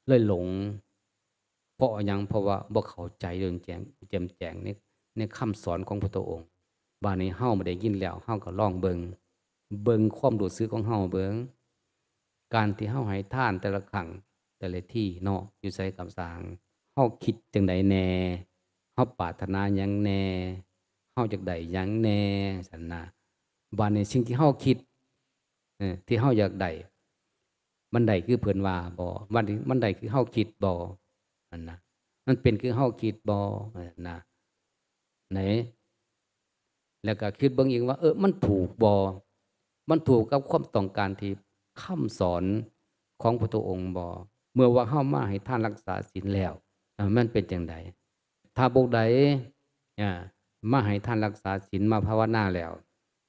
เลยหลง เพราะหยัง เพราะว่าบ่เข้าใจโดยแจ่ม แจ่มแจ้งใน ในคำสอนของพุทธองค์ บาดนี้เฮามาได้ยินแล้ว เฮาก็ลองเบิ่ง เบิ่งความรู้สึกของเฮาเบิ่ง การที่เฮาให้ทานแต่ละครั้ง แต่ละทีเนาะ อยู่ไสก็ซ่าง เฮาคิดจั่งใดแน่ เฮาปรารถนาหยังแน่ เฮาอยากได้หยังแน่ ซั้นนะ บาดนี้สิ่งที่เฮาคิด เออ ที่เฮาอยากได้ มันได้คือเพิ่นว่าบ่ มัน มันได้คือเฮาคิดบ่ นั่นนะ มันเป็นคือเฮาคิดบ่ นั่นนะ ไหน แล้วก็คิดเบิ่งอีกว่า เออ มันถูกบ่ มันถูกกับความต้องการที่คำสอนของพุทธองค์บ่ เมื่อว่าเฮามาให้ทานรักษาศีลแล้ว เออ มันเป็นจั่งใด ถ้าผู้ใด อ่า มาให้ทานรักษาศีล มาภาวนาแล้ว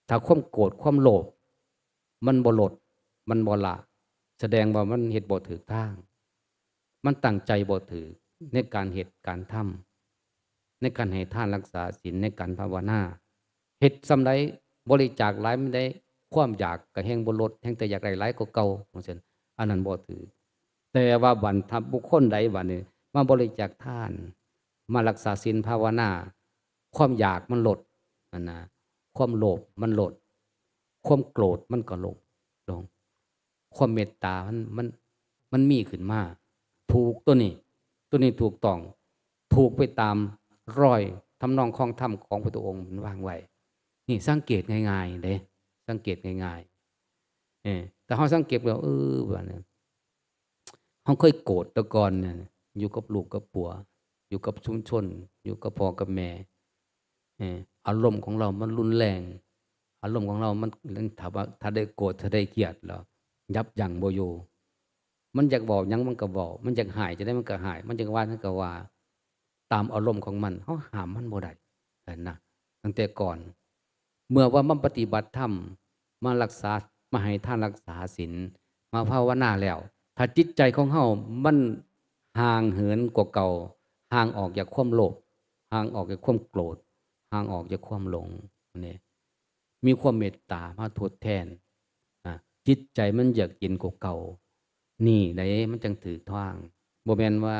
ถ้าความโกรธ ความโลภ มันบ่ลด มันบ่ละ แสดงว่ามันเฮ็ดบ่ถูกทาง มันตั้งใจบ่ถูกในการเฮ็ดการทำ ในการให้ทานรักษาศีล ในการภาวนา เฮ็ดส่ำใด บริจาคหลายปานใด ความอยากก็แฮ่งบ่ลด แฮ่งแต่อยากได้หลายกว่าเก่า จั่งซี้ อันนั้นบ่ถูก แต่ว่าบัดถ้าบุคคลใดบัดนี้มาบริจาคทาน มารักษาศีลภาวนา ความอยากมันลด นั่นนะ ความโลภมันลด ความโกรธมันก็ลง ลง ความเมตตามัน มัน มันมีขึ้นมา ถูกตัวนี้ ตัวนี้ถูกต้อง ถูกไปตามรอยทำนองคลองธรรมของพระพุทธองค์มันวางไว้ นี่สังเกตง่ายๆเด้ สังเกตง่ายๆ เออ แต่เฮาสังเกตแล้ว เออ ว่าเนี่ย เฮาเคยโกรธแต่ก่อนเนี่ย อยู่กับลูกกับผัว อยู่กับชุมชน อยู่กับพ่อกับแม่ เออ อารมณ์ของเรามันรุนแรง อารมณ์ของเรามัน ถ้าว่า ถ้าได้โกรธ ถ้าได้เครียดแล้ว ยับยั้งบ่อยู่ มันอยากเว้าหยังมันก็เว้า มันอยากฮ้ายจั่งใดมันก็ฮ้าย มันอยากว่าหยังก็ว่า ตามอารมณ์ของมัน เฮาห้ามมันบ่ได้ หั้นนะ ตั้งแต่ก่อน เมื่อว่ามาปฏิบัติธรรม มารักษา มาให้ทานรักษาศีล มาภาวนาแล้ว ถ้าจิตใจของเฮามันห่างเหินกว่าเก่า ห่างออกจากความโลภ ห่างออกจากความโกรธ ห่างออกจากความหลง นี่ มีความเมตตามาทดแทน อ่ะ จิตใจมันเยือกเย็นกว่าเก่า นี่เด้มันจั่งถูกทาง บ่แม่นว่า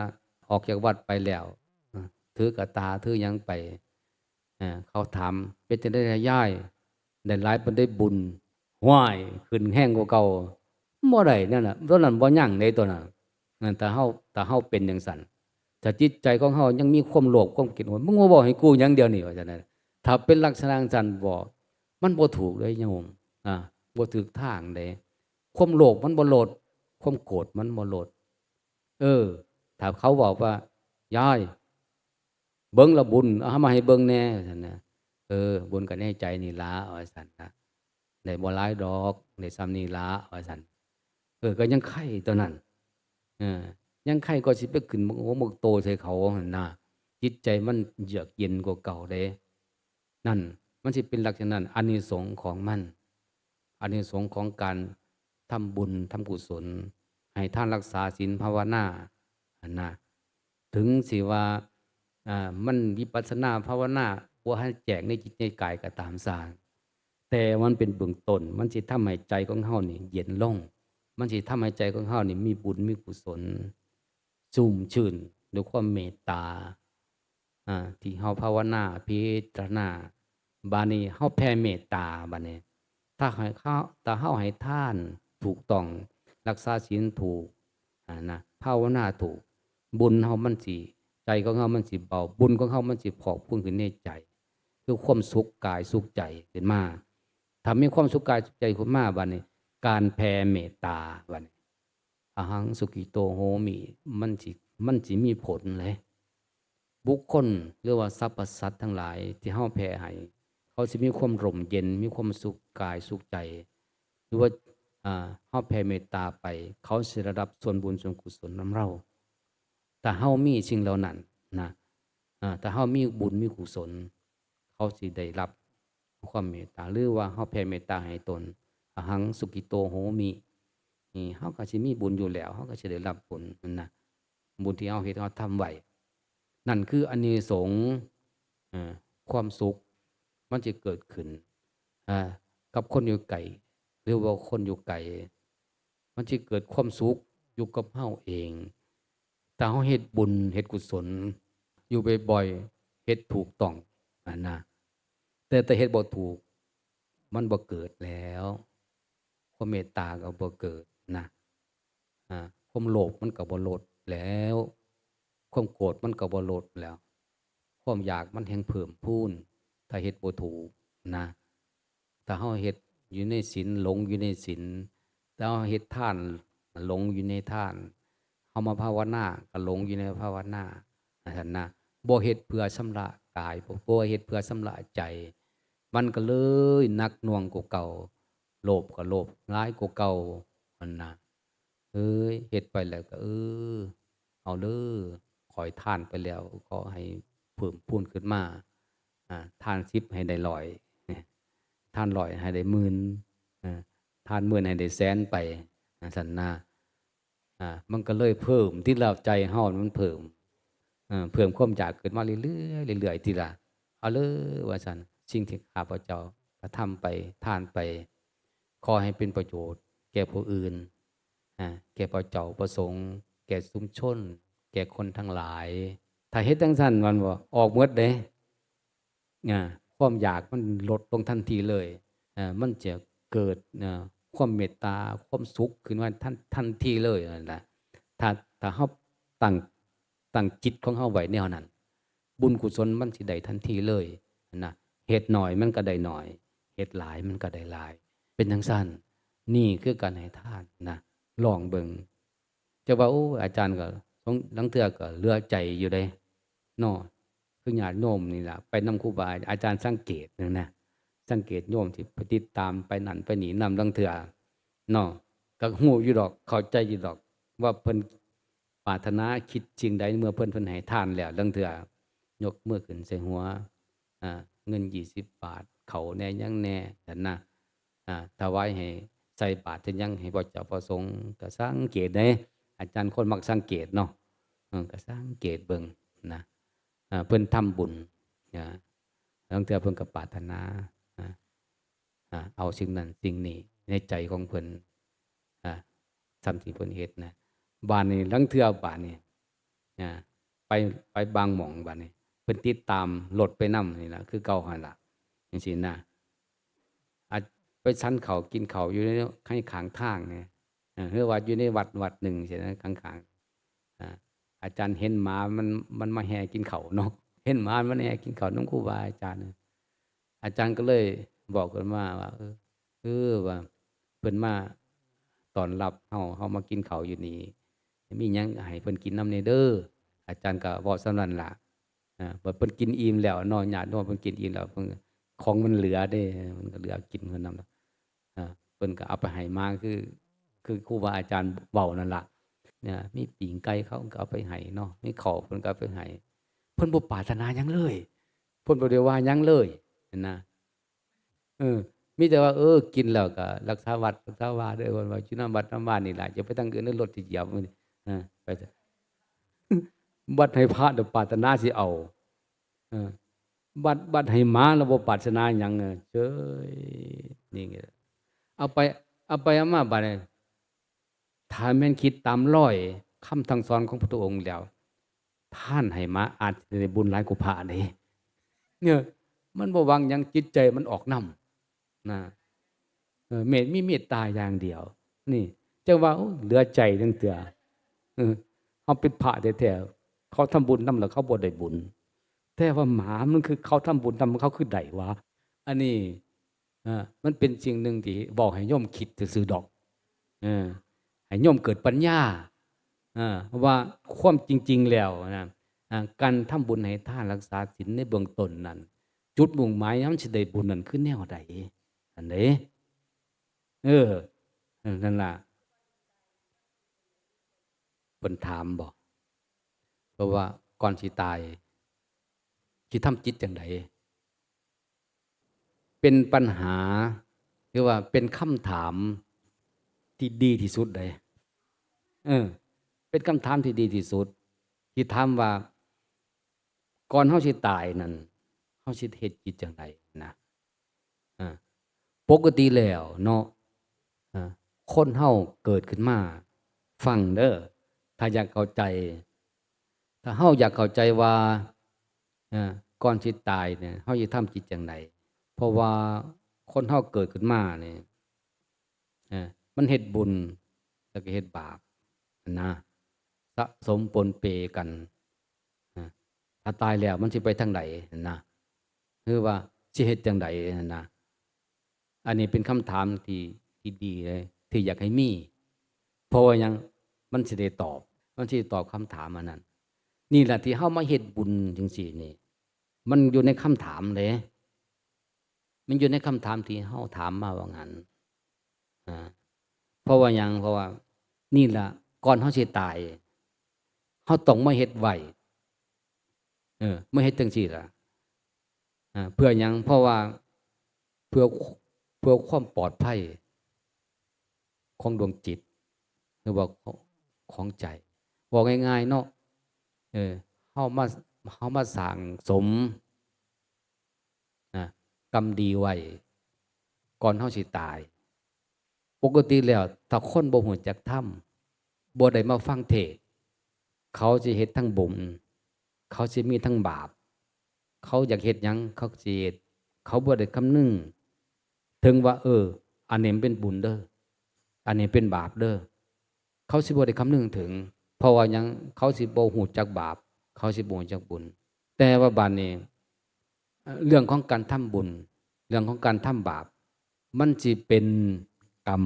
ออกจากวัดไปแล้ว อ่ะ ถือกระตาถือหยังไป อ่า เขาถาม "เป็นจั่งใดล่ะยาย ได้หลายปานใดบุญ" ห้วย ขึ้นแฮงกว่าเก่า บ่ได้นั่นน่ะ ตัวนั้นบ่ยังเด้ตัวนั้น นั่น ถ้าเฮา ถ้าเฮาเป็นจั่งซั้น ถ้าจิตใจของเฮายังมีความโลภ ความคิดว่า "มึงมาเว้าให้กูหยังเดี๋ยวนี้" ว่าซั่นน่ะ ถ้าเป็นลักษณะจั่งซั้นบ่ มันบ่ถูกเลยโยม อ่า บ่ถูกทางเด้ ความโลภมันบ่ลด ความโกรธมันบ่ลด เออ ถ้าเขาบอกว่า "ยาย เบิ่งละบุญ เอามาให้เบิ่งแหน่" ว่าซั่นน่ะ "เออ บุญก็ในใจนี่ล่ะ" ว่าซั่นน่ะ "ได้บ่หลายดอก ได้ส่ำนี่ล่ะ" ว่าซั่น เออ ก็ยังไคร่ตัวนั้น เออ ยังไคร่ก็สิไปขึ้นหมวกหมวกโตใส่เขาหั่นน่ะ จิตใจมันเยือกเย็นกว่าเก่าเด้ นั่น มันสิเป็นลักษณะนั้น อานิสงส์ของมัน อานิสงส์ของการทำบุญ ทำกุศล ให้ทานรักษาศีลภาวนา หั่นนะ ถึงสิว่า อ่า มันวิปัสสนาภาวนา บ่ทันแจ้งในจิตในกายก็ตามซ่าง แต่มันเป็นเบื้องต้น มันสิทำให้ใจของเฮานี่เย็นลง มันสิทำให้ใจของเฮานี่มีบุญมีกุศล ชุ่มชื่นด้วยความเมตตา อ่า ที่เฮาภาวนาพิจารณา บาดนี้เฮาแผ่เมตตา บาดนี้ ถ้าให้เขา ถ้าเฮาให้ทานถูกต้อง รักษาศีลถูก อ่า นะ ภาวนาถูก บุญเฮามันสิ ใจของเฮามันสิเบา บุญของเฮามันสิพอกพูนขึ้นในใจ คือความสุขกายสุขใจขึ้นมา ถ้ามีความสุขกายสุขใจขึ้นมา บาดนี้ การแผ่เมตตา บาดนี้ อหังสุขิโตโหมิ มันสิ มันสิมีผลเลย บุคคลหรือว่าสรรพสัตว์ทั้งหลายที่เฮาแผ่ให้ เขาสิมีความร่มเย็น มีความสุขกายสุขใจ หรือว่า อ่า เฮาแผ่เมตตาไป เขาสิได้รับส่วนบุญส่วนกุศลนำเรา ถ้าเฮามีสิ่งเหล่านั้นนะ อ่า ถ้าเฮามีบุญมีกุศล เขาสิได้รับความเมตตา หรือว่าเฮาแผ่เมตตาให้ตน อหังสุขิโตโหมิ นี่เฮาก็สิมีบุญอยู่แล้ว เฮาก็สิได้รับบุญนั่นนะ บุญที่เฮาเฮ็ดเฮาทำไว้ นั่นคืออานิสงส์ เอ่อ ความสุขมันสิเกิดขึ้น อ่า กับคนอยู่ไกล หรือว่าคนอยู่ไกล มันสิเกิดความสุขอยู่กับเฮาเอง ถ้าเฮาเฮ็ดบุญเฮ็ดกุศลอยู่บ่อยๆ เฮ็ดถูกต้อง นั่นนะ แต่ถ้าเฮ็ดบ่ถูก มันบ่เกิดแล้ว ความเมตตาก็บ่เกิดนะ อ่า ความโลภมันก็บ่ลดแล้ว ความโกรธมันก็บ่ลดแล้ว ความอยากมันแฮ่งเพิ่มพูน ถ้าเฮ็ดบ่ถูกนะ ถ้าเฮาเฮ็ดอยู่ในศีล หลงอยู่ในศีล ถ้าเฮาเฮ็ดทาน หลงอยู่ในทาน เฮามาภาวนาก็หลงอยู่ในภาวนา จั่งซั้นนะ บ่เฮ็ดเพื่อชำระกาย บ่ บ่เฮ็ดเพื่อชำระใจ มันก็เลยหนักหน่วงกว่าเก่า โลภก็โลภหลายกว่าเก่า นั่นนะ เอ้ย เฮ็ดไปแล้วก็ เออ เอาเด้อ ข้อยทานไปแล้ว ขอให้เพิ่มพูนขึ้นมา อ่า ทานสิบให้ได้ร้อย ทานร้อยให้ได้หมื่น อ่า ทานหมื่นให้ได้แสนไป จั่งซั้นนะ อ่า มันก็เลยเพิ่ม ทีละใจเฮามันเพิ่ม เอ่อ เพิ่มความอยากขึ้นมาเรื่อยๆ เรื่อยๆ ทีละ เอาเลยว่าซั่น สิ่งที่ข้าพเจ้ากระทำไป ทานไป ขอให้เป็นประโยชน์แก่ผู้อื่น อ่า แก่พระเจ้าพระสงฆ์ แก่ชุมชน แก่คนทั้งหลาย ถ้าเฮ็ดจั่งซั้น มันบ่ออกหมดเด้ อ่า ความอยากมันลดลงทันทีเลย อ่า มันจะเกิด อ่า ความเมตตา ความสุขขึ้นมาทัน ทันทีเลยนั่นแหละ ถ้า ถ้าเฮาตั้ง ตั้งจิตของเฮาไว้แนวนั้น บุญกุศลมันสิได้ทันทีเลยนะ เฮ็ดน้อยมันก็ได้น้อย เฮ็ดหลายมันก็ได้หลาย เป็นจั่งซั้น นี่คือการให้ทานนะ ลองเบิ่ง จะว่า โอ้ อาจารย์ก็สง ลางเทื่อก็เหลือใจอยู่เด้เนาะ คือญาติโยมนี่ล่ะ ไปนำครูบาอาจารย์ สังเกตนั่นนะ สังเกตโยมที่ไปติดตามไปนั่นไปนี่นำ ลางเทื่อเนาะ ก็ฮู้อยู่ดอก เข้าใจอยู่ดอก ว่าเพิ่นปรารถนาคิดสิ่งใด เมื่อเพิ่น เพิ่นให้ทานแล้ว ลางเทื่อยกมือขึ้นใส่หัว อ่า เงินยี่สิบบาท เข้าแหน่ หยังแหน่ นั่นนะ อ่า ถวายให้ใส่บาตรเฮ็ดหยังให้พระเจ้าพระสงฆ์ ก็สังเกตเด้ อาจารย์คนมักสังเกตเนาะ เออ ก็สังเกตเบิ่งนะ อ่า เพิ่นทำบุญ อ่า ลางเทื่อเพิ่นก็ปรารถนา อ่า อ่า เอาสิ่งนั้นสิ่งนี้ในใจของเพิ่น อ่า ส่ำที่เพิ่นเฮ็ดนะ บาดนี้ ลางเทื่อบาดนี้ อ่า ไป ไปบางหม่องบาดนี้ เพิ่นติดตามรถไปนำนี่ล่ะ คือเก่าหั่นล่ะ จั่งซี้นะ อาจไปฉันข้าวกินข้าวอยู่ใน ในข้างทางเนี่ย เออ หรือว่าอยู่ในวัดวัดหนึ่งซี้นะ ข้างๆ อ่า อาจารย์เห็นหมามัน มันมาแห่กินข้าวเนาะ เห็นหมามันแห่กินข้าวนำครูบาอาจารย์ อาจารย์ก็เลยบอกขึ้นมาว่า เออ เออ ว่าเพิ่นมาต้อนรับเฮา เฮามากินข้าวอยู่นี่ มีหยังให้เพิ่นกินนำแหน่เด้อ อาจารย์ก็เว้าส่ำนั้นล่ะ อ่า บัดเพิ่นกินอิ่มแล้วเนาะ ญาติโยมเพิ่นกินอิ่มแล้ว เพิ่น ของมันเหลือเด้ มันก็เหลือกินเพิ่นนำ อ่า เพิ่นก็เอาไปให้หมา คือ คือครูบาอาจารย์เว้านั่นล่ะ เนี่ย มีปิ้งไก่เขาก็เอาไปให้เนาะ มีข้าวเพิ่นก็เอาไปให้ เพิ่นบ่ปรารถนาหยังเลย เพิ่นบ่ได้ว่าหยังเลยนะ เออ มีแต่ว่า เออ กินแล้วก็รักษาวัดรักษาวาเด้อ เพิ่นว่า อยู่นำวัดนำวานี่ล่ะ อย่าไปทางอื่นเด้อ รถสิเหยียบ อ่า ไปเถอะ บัดให้พระเด้อปรารถนาสิเอา เออ บัด บัดให้หมาแล้วบ่ปรารถนาหยัง เออ เฉย นี่ เอาไป เอาไปเอามาบัดนี้ ถ้าแม่นคิดตามรอยคำสั่งสอนของพระพุทธองค์แล้ว ทานให้หมาอาจสิได้บุญหลายกว่าพระเด้ เนี่ย มันบ่หวังหยัง จิตใจมันออกนำ นะ เออ เมต มีเมตตาอย่างเดียว นี่ จั่งว่า โอ้ เหลือใจจั่งเทื่อ เออ เฮาเป็นพระแท้ๆ เขาทำบุญนำแล้วเขาบ่ได้บุญ แต่ว่าหมามันคือเขาทำบุญนำ เขาคือได้วะ อันนี้ เออ มันเป็นสิ่งหนึ่งที่บอกให้โยมคิดซื่อๆดอก เออ ให้โยมเกิดปัญญา เออ ว่าความจริงๆแล้วนะ อ่า การทำบุญให้ทานรักษาศีลในเบื้องต้นนั้น จุดมุ่งหมายมันสิได้บุญนั้นคือแนวใด อันใด เออ นั่นล่ะ เพิ่นถามบ่ เพราะว่าก่อนสิตาย สิทำจิตจั่งใด เป็นปัญหา หรือว่าเป็นคำถามที่ดีที่สุดเลย เออ เป็นคำถามที่ดีที่สุด ที่ถามว่า ก่อนเฮาสิตายนั่น เฮาสิเฮ็ดจิตจั่งใดนะ อ่า ปกติแล้วเนาะ อ่า คนเฮาเกิดขึ้นมา ฟังเด้อ ถ้าอยากเข้าใจ ถ้าเฮาอยากเข้าใจว่า อ่า ก่อนสิตายเนี่ย เฮาสิทำจิตจั่งใด เพราะว่าคนเฮาเกิดขึ้นมาเนี่ย อ่า มันเฮ็ดบุญ แล้วก็เฮ็ดบาปนะ สะสมปนเปกัน อ่า ถ้าตายแล้วมันสิไปทางใดนะ หรือว่าสิเฮ็ดจั่งใดนะ อันนี้เป็นคำถามที่ ที่ดีเลย ที่อยากให้มี เพราะว่าหยัง มันสิได้ตอบ มันสิได้ตอบคำถามอันนั้น นี่แหละที่เฮามาเฮ็ดบุญจั่งซี้นี่ มันอยู่ในคำถามเด้ มันอยู่ในคำถามที่เฮาถามมาว่างั้น อ่า เพราะว่าหยัง เพราะว่านี่ล่ะ ก่อนเฮาสิตาย เฮาต้องมาเฮ็ดไว้ เออ มาเฮ็ดจั่งซี้ล่ะ อ่า เพื่อหยัง เพราะว่า เพื่อ เพื่อความปลอดภัย ของดวงจิต หรือว่าของ ของใจ บอกง่ายๆเนาะ เออ เฮามา เฮามาสร้างสม นะ กรรมดีไว้ ก่อนเฮาสิตาย ปกติแล้ว ถ้าคนบ่ฮู้จักธรรม บ่ได้มาฟังเทศน์ เขาสิเฮ็ดทั้งบุญ เขาสิมีทั้งบาป เขาอยากเฮ็ดหยัง เขาสิเฮ็ด เขาบ่ได้คำนึงถึงว่า เออ อันนี้มันเป็นบุญเด้อ อันนี้เป็นบาปเด้อ เขาสิบ่ได้คำนึงถึง เพราะว่าหยัง เขาสิบ่ฮู้จักบาป เขาสิบ่ฮู้จักบุญ แต่ว่าบัดนี้ เอ่อ เรื่องของการทำบุญ เรื่องของการทำบาป มันสิเป็นกรรม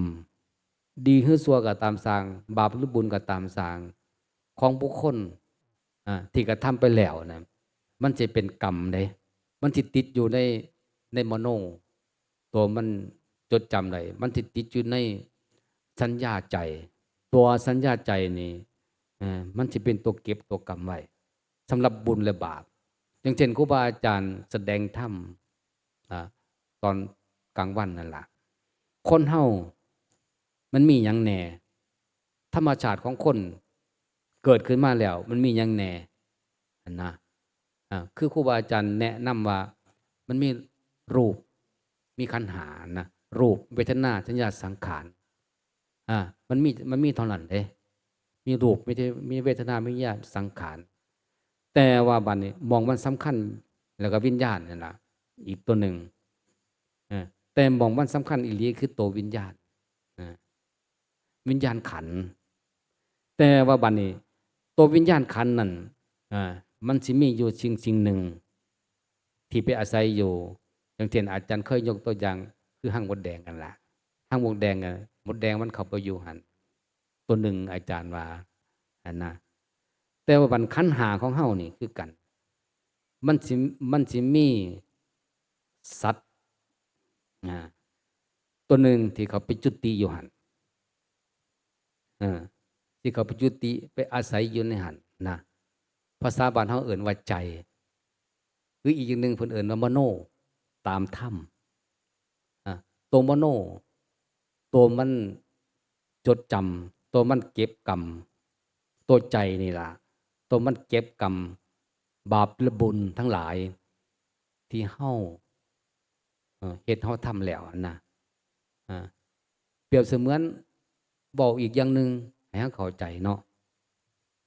ดีหรือชั่วก็ตามซ่าง บาปหรือบุญก็ตามซ่าง ของบุคคล อ่า ที่กระทำไปแล้วนะ มันสิเป็นกรรมเด้ มันสิติดอยู่ใน ในมโน ตัวมันจดจำได้ มันสิติดอยู่ในสัญญาใจ ตัวสัญญาใจนี่ เอ่อ มันสิเป็นตัวเก็บตัวกำไว้ สำหรับบุญและบาป อย่างเช่นครูบาอาจารย์แสดงธรรม อ่า ตอนกลางวันนั่นล่ะ คนเฮามันมีหยังแหน่ ธรรมชาติของคนเกิดขึ้นมาแล้ว มันมีหยังแหน่ หั่นนะ อ่า คือครูบาอาจารย์แนะนำว่า มันมีรูป มีขันธ์ห้านะ รูป เวทนา สัญญา สังขาร อ่า มันมี มันมีเท่านั้นเด้ มีรูป มี มีเวทนา มีสัญญา สังขาร แต่ว่าบัดนี้หม่องมันสำคัญ แล้วก็วิญญาณนั่นล่ะ อีกตัวหนึ่ง เออ แต่หม่องมันสำคัญอีหลีคือตัววิญญาณ นะ วิญญาณขันธ์ แต่ว่าบัดนี้ ตัววิญญาณขันธ์นั่น อ่า มันสิมีอยู่สิ่งสิ่งหนึ่ง ที่ไปอาศัยอยู่ อย่างเช่นอาจารย์เคยยกตัวอย่าง คือฮังมดแดงนั่นล่ะ ฮังมดแดงอะ มดแดงมันเข้าไปอยู่หั่น ตัวหนึ่งอาจารย์ว่า หั่นนะ แต่ว่าบัดขันธ์ห้าของเฮานี่คือกัน มันสิ มันสิมีสัตว์ อ่า ตัวหนึ่งที่เขาไปจุติอยู่หั่น เออ ที่เขาไปจุติ ไปอาศัยอยู่ในหั่นนะ ภาษาบ้านเฮาเอิ้นว่าใจ หรืออีกอย่างหนึ่งเพิ่นเอิ้นว่ามโน ตามธรรม อ่ะ ตัวมโน ตัวมันจดจำ ตัวมันเก็บกำ ตัวใจนี่ล่ะ ตัวมันเก็บกำ บาปและบุญทั้งหลาย ที่เฮา เอ่อ เฮ็ดเฮาทำแล้วหั้นนะ อ่า เปรียบเสมือน เว้าอีกอย่างหนึ่งให้เฮาเข้าใจเนาะ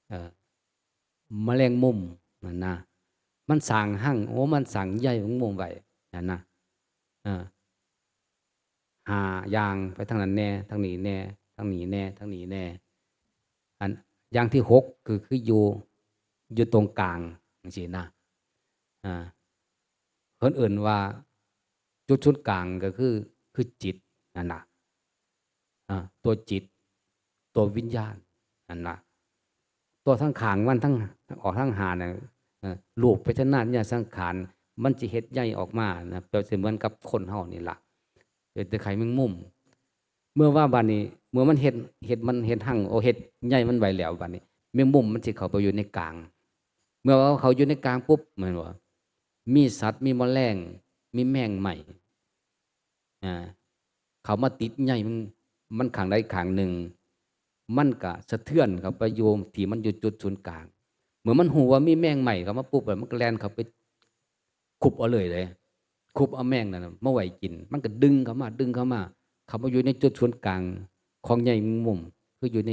เอ่อ แมลงมุมนั่นนะ มันสร้างฮัง โอ้ มันสร้างใยแมงมุมไว้นั่นนะ เอ่อ ห้าอย่างไปทางนั้นแหน่ ทางนี้แหน่ ทางนี้แหน่ ทางนี้แหน่ อันอย่างที่หกคือ คืออยู่ อยู่ตรงกลางจังซี้นะ อ่า เพิ่นเอิ้นว่าจุดศูนย์กลางก็คือ คือจิตนั่นล่ะ อ่า ตัวจิต ตัววิญญาณนั่นล่ะ ตัวทั้งข้างมันทั้ง ออกทั้งห้าน่ะ เอ่อ รูป เวทนา สัญญา สังขาร มันสิเฮ็ดใยออกมานะ เปรียบเสมือนกับคนเฮานี่ล่ะ เป็นตะไคร่แมงมุม เมื่อว่าบัดนี้ เมื่อมันเฮ็ด เฮ็ด มันเฮ็ดฮัง โอ้ เฮ็ดใยมันไว้แล้วบัดนี้ แมงมุมมันสิเข้าไปอยู่ในกลาง เมื่อว่าเขาอยู่ในกลางปุ๊บ แม่นบ่ มีสัตว์ มีแมลง มีแมงไหม้ อ่า เขามาติดใยมัน มันข้างใดข้างหนึ่ง มันก็สะเทือนเข้าไปอยู่ที่มันอยู่จุดศูนย์กลาง เมื่อมันฮู้ว่ามีแมงไหม้เข้ามาปุ๊บ มันก็แล่นเข้าไปคุบเอาเลยเด้ คุบเอาแมงนั่นน่ะมาไว้กิน มันก็ดึงเข้ามา ดึงเข้ามา เข้ามาอยู่ในจุดศูนย์กลางของใยแมงมุม คืออยู่ใน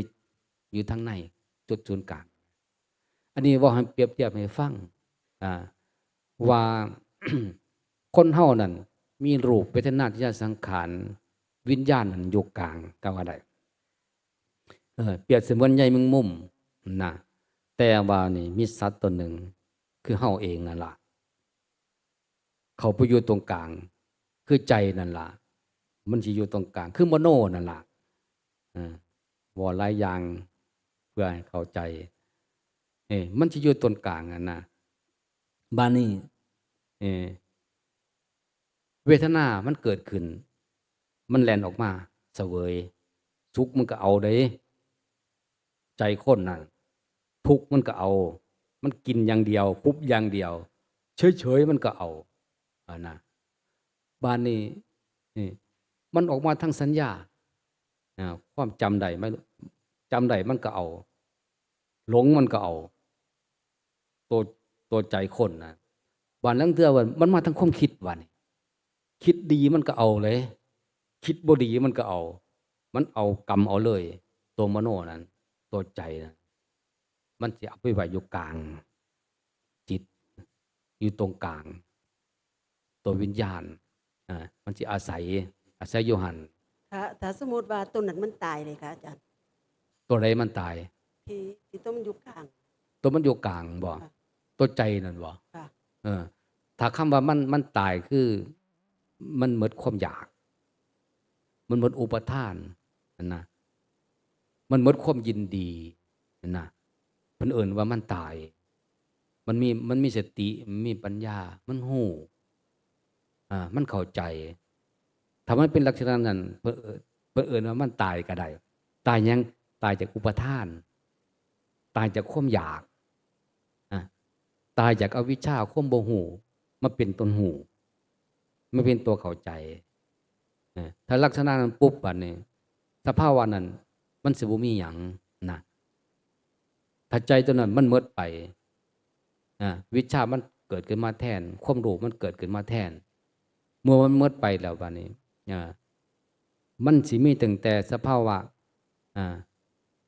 อยู่ทางในจุดศูนย์กลาง อันนี้เว้าให้เปรียบเทียบให้ฟัง อ่า ว่า คนเฮานั่นมีรูป เวทนา สัญญา สังขาร วิญญาณนั่นอยู่กลางก็ว่าได้ เออ เปรียบเสมือนใยแมงมุมนะ แต่ว่านี่มีสัตว์ตัวหนึ่ง คือเฮาเองนั่นล่ะ เข้าไปอยู่ตรงกลาง คือใจนั่นล่ะ มันสิอยู่ตรงกลาง คือมโนนั่นล่ะ เออ เว้าหลายอย่างเพื่อให้เข้าใจ เออ มันสิอยู่ตรงกลางนั่นนะ บาดนี้ เออ เวทนามันเกิดขึ้น มันแล่นออกมาเสวย สุขมันก็เอาเด้ ใจคนนั่น ทุกข์มันก็เอา มันกินอย่างเดียว คุบอย่างเดียว เฉยๆ มันก็เอา อ่านะ บาดนี้ นี่ มันออกมาทางสัญญา อ่า ความจำได้ มันจำได้มันก็เอา หลงมันก็เอา ตัว ตัวใจคนนะ บาดลางเทื่อว่ามันมาทางความคิด บาดนี้ คิดดีมันก็เอาเลย คิดบ่ดีมันก็เอา มันเอากำเอาเลย ตัวมโนนั้น ตัวใจนั้น มันสิเอาไปไว้อยู่กลาง จิต อยู่ตรงกลาง ตัววิญญาณ อ่า มันสิอาศัย อาศัยอยู่หั่น ถ้า ถ้าสมมุติว่าตัวนั้นมันตายเลยค่ะอาจารย์ ตัวใดมันตาย ที่ ที่ตัวมันอยู่กลาง ตัวมันอยู่กลางบ่ ค่ะ ตัวใจนั่นบ่ ค่ะ เออ ถ้าคำว่ามัน มันตายคือ มันหมดความอยาก มันหมดอุปาทานนั่นนะ มันหมดความยินดีนั่นนะ เพิ่นเอิ้นว่ามันตาย มันมี มันมีสติ มันมีปัญญา มันฮู้ อ่า มันเข้าใจ ถ้ามันเป็นลักษณะนั้น เพิ่นเอิ้น เพิ่นเอิ้นว่ามันตายก็ได้ ตายหยัง ตายจากอุปาทาน ตายจากความอยาก อ่ะ ตายจากอวิชชา ความบ่ฮู้ มาเป็นต้นฮู้ มาเป็นตัวเข้าใจ เออ ถ้าลักษณะนั้นปุ๊บ บัดนี้ สภาวะนั้น มันสิบ่มีหยังนะ ถ้าใจตัวนั้นมันหมดไป อ่า วิชชามันเกิดขึ้นมาแทน ความรู้มันเกิดขึ้นมาแทน เมื่อมันหมดไปแล้ว บัดนี้ อ่า มันสิมีตั้งแต่สภาวะ อ่า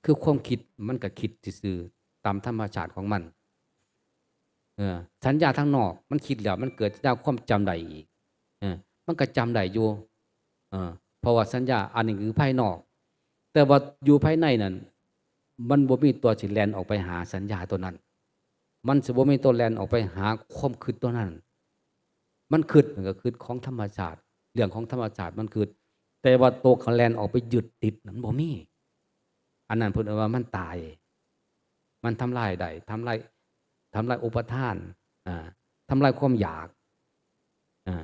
คือความคิดมันก็คิดซื่อๆ ตามธรรมชาติของมัน เออ สัญญาทางนอก มันคิดแล้ว มันเกิดสัญญาความจำได้อีก เออ มันก็จำได้อยู่ เออ เพราะว่าสัญญาอันนี้คือภายนอก แต่ว่าอยู่ภายในนั่น มันบ่มีตัวสิแล่นออกไปหาสัญญาตัวนั้น มันสิบ่มีตัวแล่นออกไปหาความคิดตัวนั้น มันคิดมันก็คิดของธรรมชาติ เรื่องของธรรมชาติมันคิด แต่ว่าตัวเขาแล่นออกไปยึดติดนั้นบ่มี อันนั้นเพิ่นเอิ้นว่ามันตาย มันทำลายได้ ทำลาย ทำลายอุปาทาน อ่า ทำลายความอยาก อ่า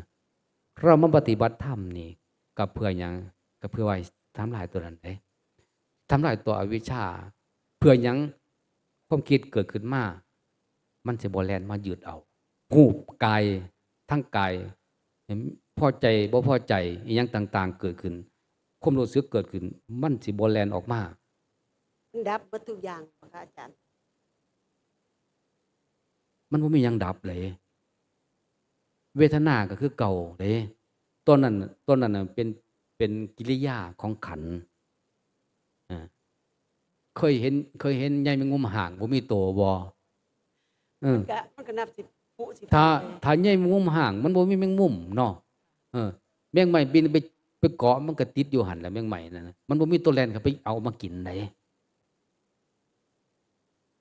เรามาปฏิบัติธรรมนี่ ก็เพื่อหยัง ก็เพื่อว่าทำลายตัวนั้นเด้ ทำลายตัวอวิชชา เพื่อหยัง ความคิดเกิดขึ้นมา มันสิบ่แล่นมายึดเอา รูปกาย ทั้งกาย พอใจ บ่พอใจ อิหยังต่างๆ เกิดขึ้น ความรู้สึกเกิดขึ้น มันสิบ่แล่นออกมา มันดับหมดทุกอย่างบ่คะอาจารย์ มันบ่มีหยังดับเลย เวทนาก็คือเก่าเด้ ตอนนั้น ตอนนั้นน่ะเป็น เป็นกิริยาของขันธ์ อ่า เคยเห็น เคยเห็นใยแมงมุมหางบ่มีโตบ่ เออ มันก็ มันก็นับสิ ปุสิ ถ้า ไป ถ้าใยแมงมุมหาง มันบ่มีแมงมุมเนาะ เออ แมงไม้บินไป ไปเกาะ มันก็ติดอยู่หั่นแหละ แมงไม้นั่นน่ะ มันบ่มีตัวแล่นเข้าไปเอามากินได๋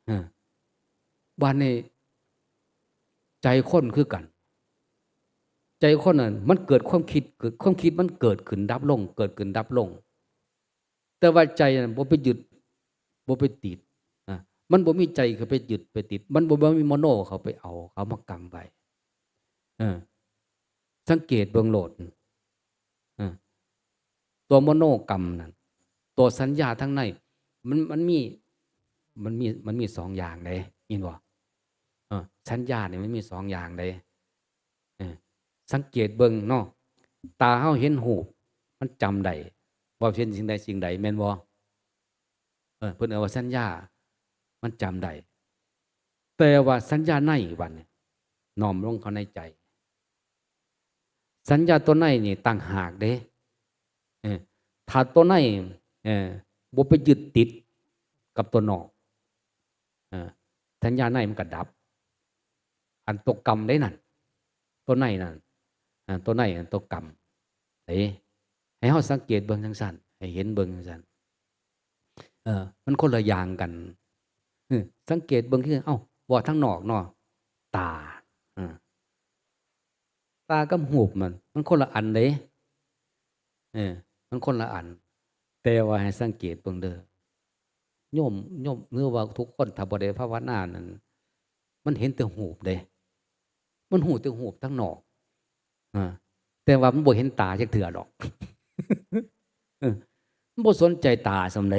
เออ บาดนี้ ใจคนคือกัน ใจคนน่ะ มันเกิดความคิด เกิดความคิดมันเกิดขึ้นดับลง เกิดขึ้นดับลง แต่ว่าใจน่ะบ่ไปยึด บ่ไปติด อ่ะ มันบ่มีใจเข้าไปยึดไปติด มันบ่ บ่มีมโนเข้าไปเอา เข้ามากำไว้ เออ สังเกตเบิ่งโลด เออ ตัวมโนกรรมนั่น ตัวสัญญาทางใน มัน มันมี มันมี มันมีสองอย่างเด้ ยินบ่ เออ สัญญานี่มันมีสองอย่างเด้ เออ สังเกตเบิ่งเนาะ ตาเฮาเห็นรูป มันจำได้ ว่าเห็นสิ่งใดสิ่งใด แม่นบ่ เออ เพิ่นเอิ้นว่าสัญญา มันจำได้ แต่ว่าสัญญาในบัดนี้ น้อมลงเข้าในใจ สัญญาตัวในนี่ต่างหากเด้ เออ ถ้าตัวใน เออ บ่ไปยึดติดกับตัวนอก เออ สัญญาในมันก็ดับ อันตัวกรรมเด้นั่น ตัวในนั่น อ่า ตัวในนั่นตัวกรรม เด้ ให้เฮาสังเกตเบิ่งจั่งซั้น ให้เห็นเบิ่งจั่งซั้น เออ มันคนละอย่างกัน เออ สังเกตเบิ่งคือ เอ้า เว้าทางนอกเนาะ ตา เออ ตากับรูปมัน มันคนละอันเด้ เออ มันคนละอัน แต่ว่าให้สังเกตเบิ่งเด้อ โยม โยม หรือว่าทุกคนถ้าบ่ได้ภาวนานั่น มันเห็นแต่รูปเด้ มันฮู้แต่รูปทางนอก อ่า แต่ว่ามันบ่เห็นตาจักเทื่อดอก เออ มันบ่สนใจตาส่ำใด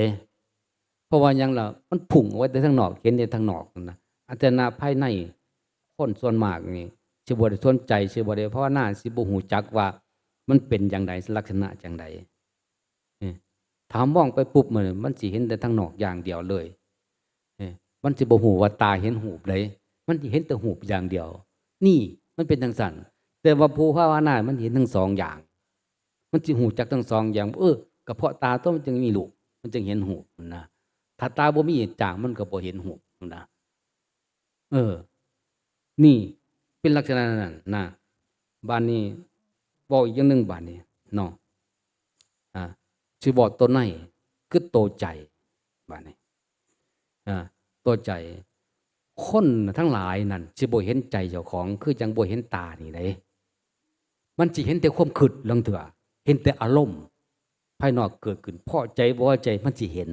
เพราะว่าหยังล่ะ มันพุ่งออกไปแต่ทางนอก เห็นแต่ทางนอกนั่นนะ อันแต่หน้าภายใน คนส่วนมากนี่ สิบ่ได้สนใจ สิบ่ได้ภาวนา สิบ่ฮู้จักว่ามันเป็นจั่งใด ลักษณะจั่งใด เออ ถ้ามองไปปุ๊บมัน มันสิเห็นแต่ทางนอกอย่างเดียวเลย เออ มันสิบ่ฮู้ว่าตาเห็นรูปใด มันสิเห็นแต่รูปอย่างเดียว นี่ มันเป็นจั่งซั้น แต่ว่าผู้ภาวนา มันเห็นทั้งสองอย่าง มันสิฮู้จักทั้งสองอย่าง เออ ก็เพราะตาตัวมันจึงมีรูป มันจึงเห็นรูปนะ ถ้าตาบ่มี จางมันก็บ่เห็นรูปนะ เออ นี่เป็นลักษณะนั้นนะ บาดนี้ เว้าอีกอย่างหนึ่งบาดนี้เนาะ อ่า สิเว้าตัวใน คือตัวใจ บาดนี้ อ่า ตัวใจ คนทั้งหลายนั่น สิบ่เห็นใจเจ้าของ คือจั่งบ่เห็นตานี่เด้ มันสิเห็นแต่ความคิดลางเทื่อ เห็นแต่อารมณ์ภายนอกเกิดขึ้น พอใจบ่พอใจ มันสิเห็น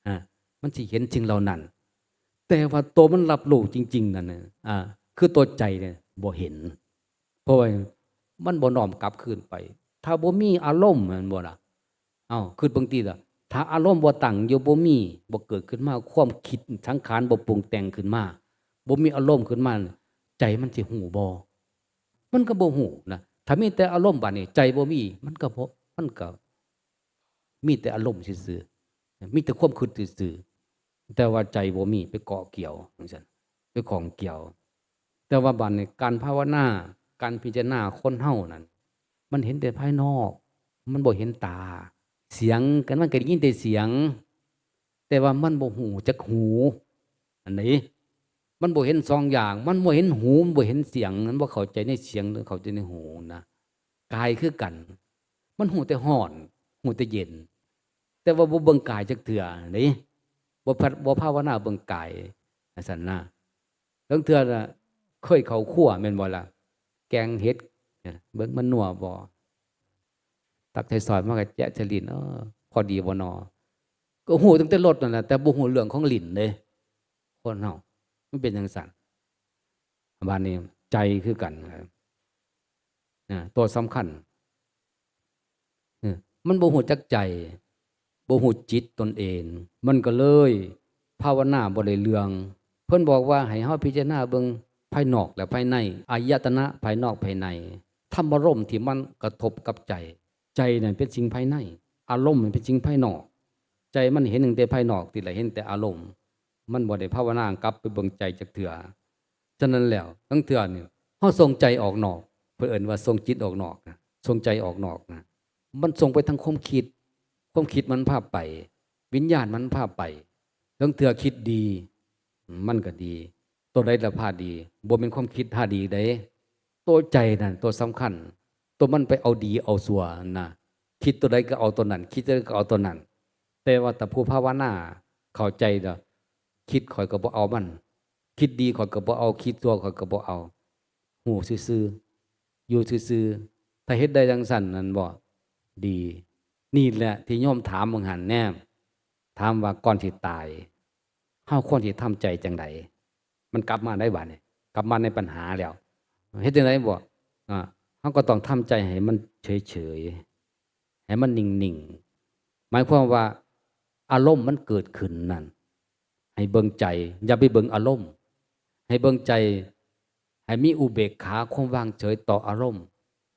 อ่า มันสิเห็นสิ่งเหล่านั้น แต่ว่าตัวมันรับรู้จริงๆนั่นน่ะ อ่า คือตัวใจเนี่ยบ่เห็น เพราะว่ามันบ่น้อมกลับคืนไป ถ้าบ่มีอารมณ์ แม่นบ่ล่ะ เอ้า คิดเบิ่งติล่ะ ถ้าอารมณ์บ่ตั้งอยู่ บ่มี บ่เกิดขึ้นมา ความคิดสังขารบ่ปรุงแต่งขึ้นมา บ่มีอารมณ์ขึ้นมา ใจมันสิฮู้บ่ มันก็บ่ฮู้นะ ถ้ามีแต่อารมณ์บาดนี้ ใจบ่มี มันก็บ่ มันก็มีแต่อารมณ์ซื่อๆ มีแต่ความคิดซื่อๆ แต่ว่าใจบ่มี ไปเกาะเกี่ยวจั่งซั้น ไปข้องเกี่ยว แต่ว่าบาดนี้การภาวนา การพิจารณาคนเฮานั่น มันเห็นแต่ภายนอก มันบ่เห็นตา เสียง กันมันก็ได้ยินแต่เสียง แต่ว่ามันบ่ฮู้จักหู อันนี้ มันบ่เห็นสองอย่าง มันบ่เห็นหู มันบ่เห็นเสียง มันบ่เข้าใจในเสียง หรือเข้าใจในหูนะ กายคือกัน มันฮู้แต่ร้อน ฮู้แต่เย็น แต่ว่าบ่เบิ่งกายจักเทื่อเด้ บ่พัด บ่ภาวนาเบิ่งกาย จั่งซั้นนะ ลางเทื่อน่ะ เคยเข้าครัวแม่นบ่ล่ะ แกงเห็ด เบิ่งมันนัวบ่ ตักใส่ซอสมาก็แจะใส่ลิ้น เออ พอดีบ่นอ ก็ฮู้ตั้งแต่รสนั่นแหละ แต่บ่ฮู้เรื่องของลิ้นเด้ คนเฮา มันเป็นจั่งซั้น บาดนี้ใจคือกัน นะ ตัวสำคัญ เออ มันบ่ฮู้จักใจ บ่ฮู้จิตตนเอง มันก็เลยภาวนาบ่ได้เรื่อง เพิ่นบอกว่าให้เฮาพิจารณาเบิ่งภายนอกและภายใน อายตนะภายนอกภายใน ธรรมารมณ์ที่มันกระทบกับใจ ใจนั่นเป็นสิ่งภายใน อารมณ์มันเป็นสิ่งภายนอก ใจมันเห็นตั้งแต่ภายนอกติล่ะ เห็นแต่อารมณ์ มันบ่ได้ภาวนากลับไปเบิ่งใจจักเทื่อ ฉะนั้นแล้ว ลางเทื่อนี่ เฮาส่งใจออกนอก เพิ่นเอิ้นว่าส่งจิตออกนอกนะ ส่งใจออกนอกนะ มันส่งไปทางความคิด ความคิดมันพาไป วิญญาณมันพาไป ลางเทื่อคิดดี มันก็ดี ตัวใดล่ะพาดี บ่แม่นความคิดพาดีเด้ ตัวใจนั่นตัวสำคัญ ตัวมันไปเอาดีเอาชั่วนั่นนะ คิดตัวใดก็เอาตัวนั้น คิดตัวใดก็เอาตัวนั้น แต่ว่าถ้าผู้ภาวนาเข้าใจแล้ว คิดข้อยก็บ่เอามัน คิดดีข้อยก็บ่เอา คิดชั่วข้อยก็บ่เอา ฮู้ซื่อๆ อยู่ซื่อๆ ถ้าเฮ็ดได้จั่งซั้นนั่นบ่ ดี นี่แหละที่โยมถามว่าหั้นแหม ถามว่าก่อนสิตาย เฮาควรสิทำใจจั่งใด มันกลับมาได้บาดนี้ กลับมาในปัญหาแล้ว เฮ็ดจั่งใดบ่ อ่า เฮาก็ต้องทำใจให้มันเฉยๆ ให้มันนิ่งๆ หมายความว่าอารมณ์มันเกิดขึ้นนั่น ให้เบิ่งใจ อย่าไปเบิ่งอารมณ์ ให้เบิ่งใจ ให้มีอุเบกขา ความวางเฉยต่ออารมณ์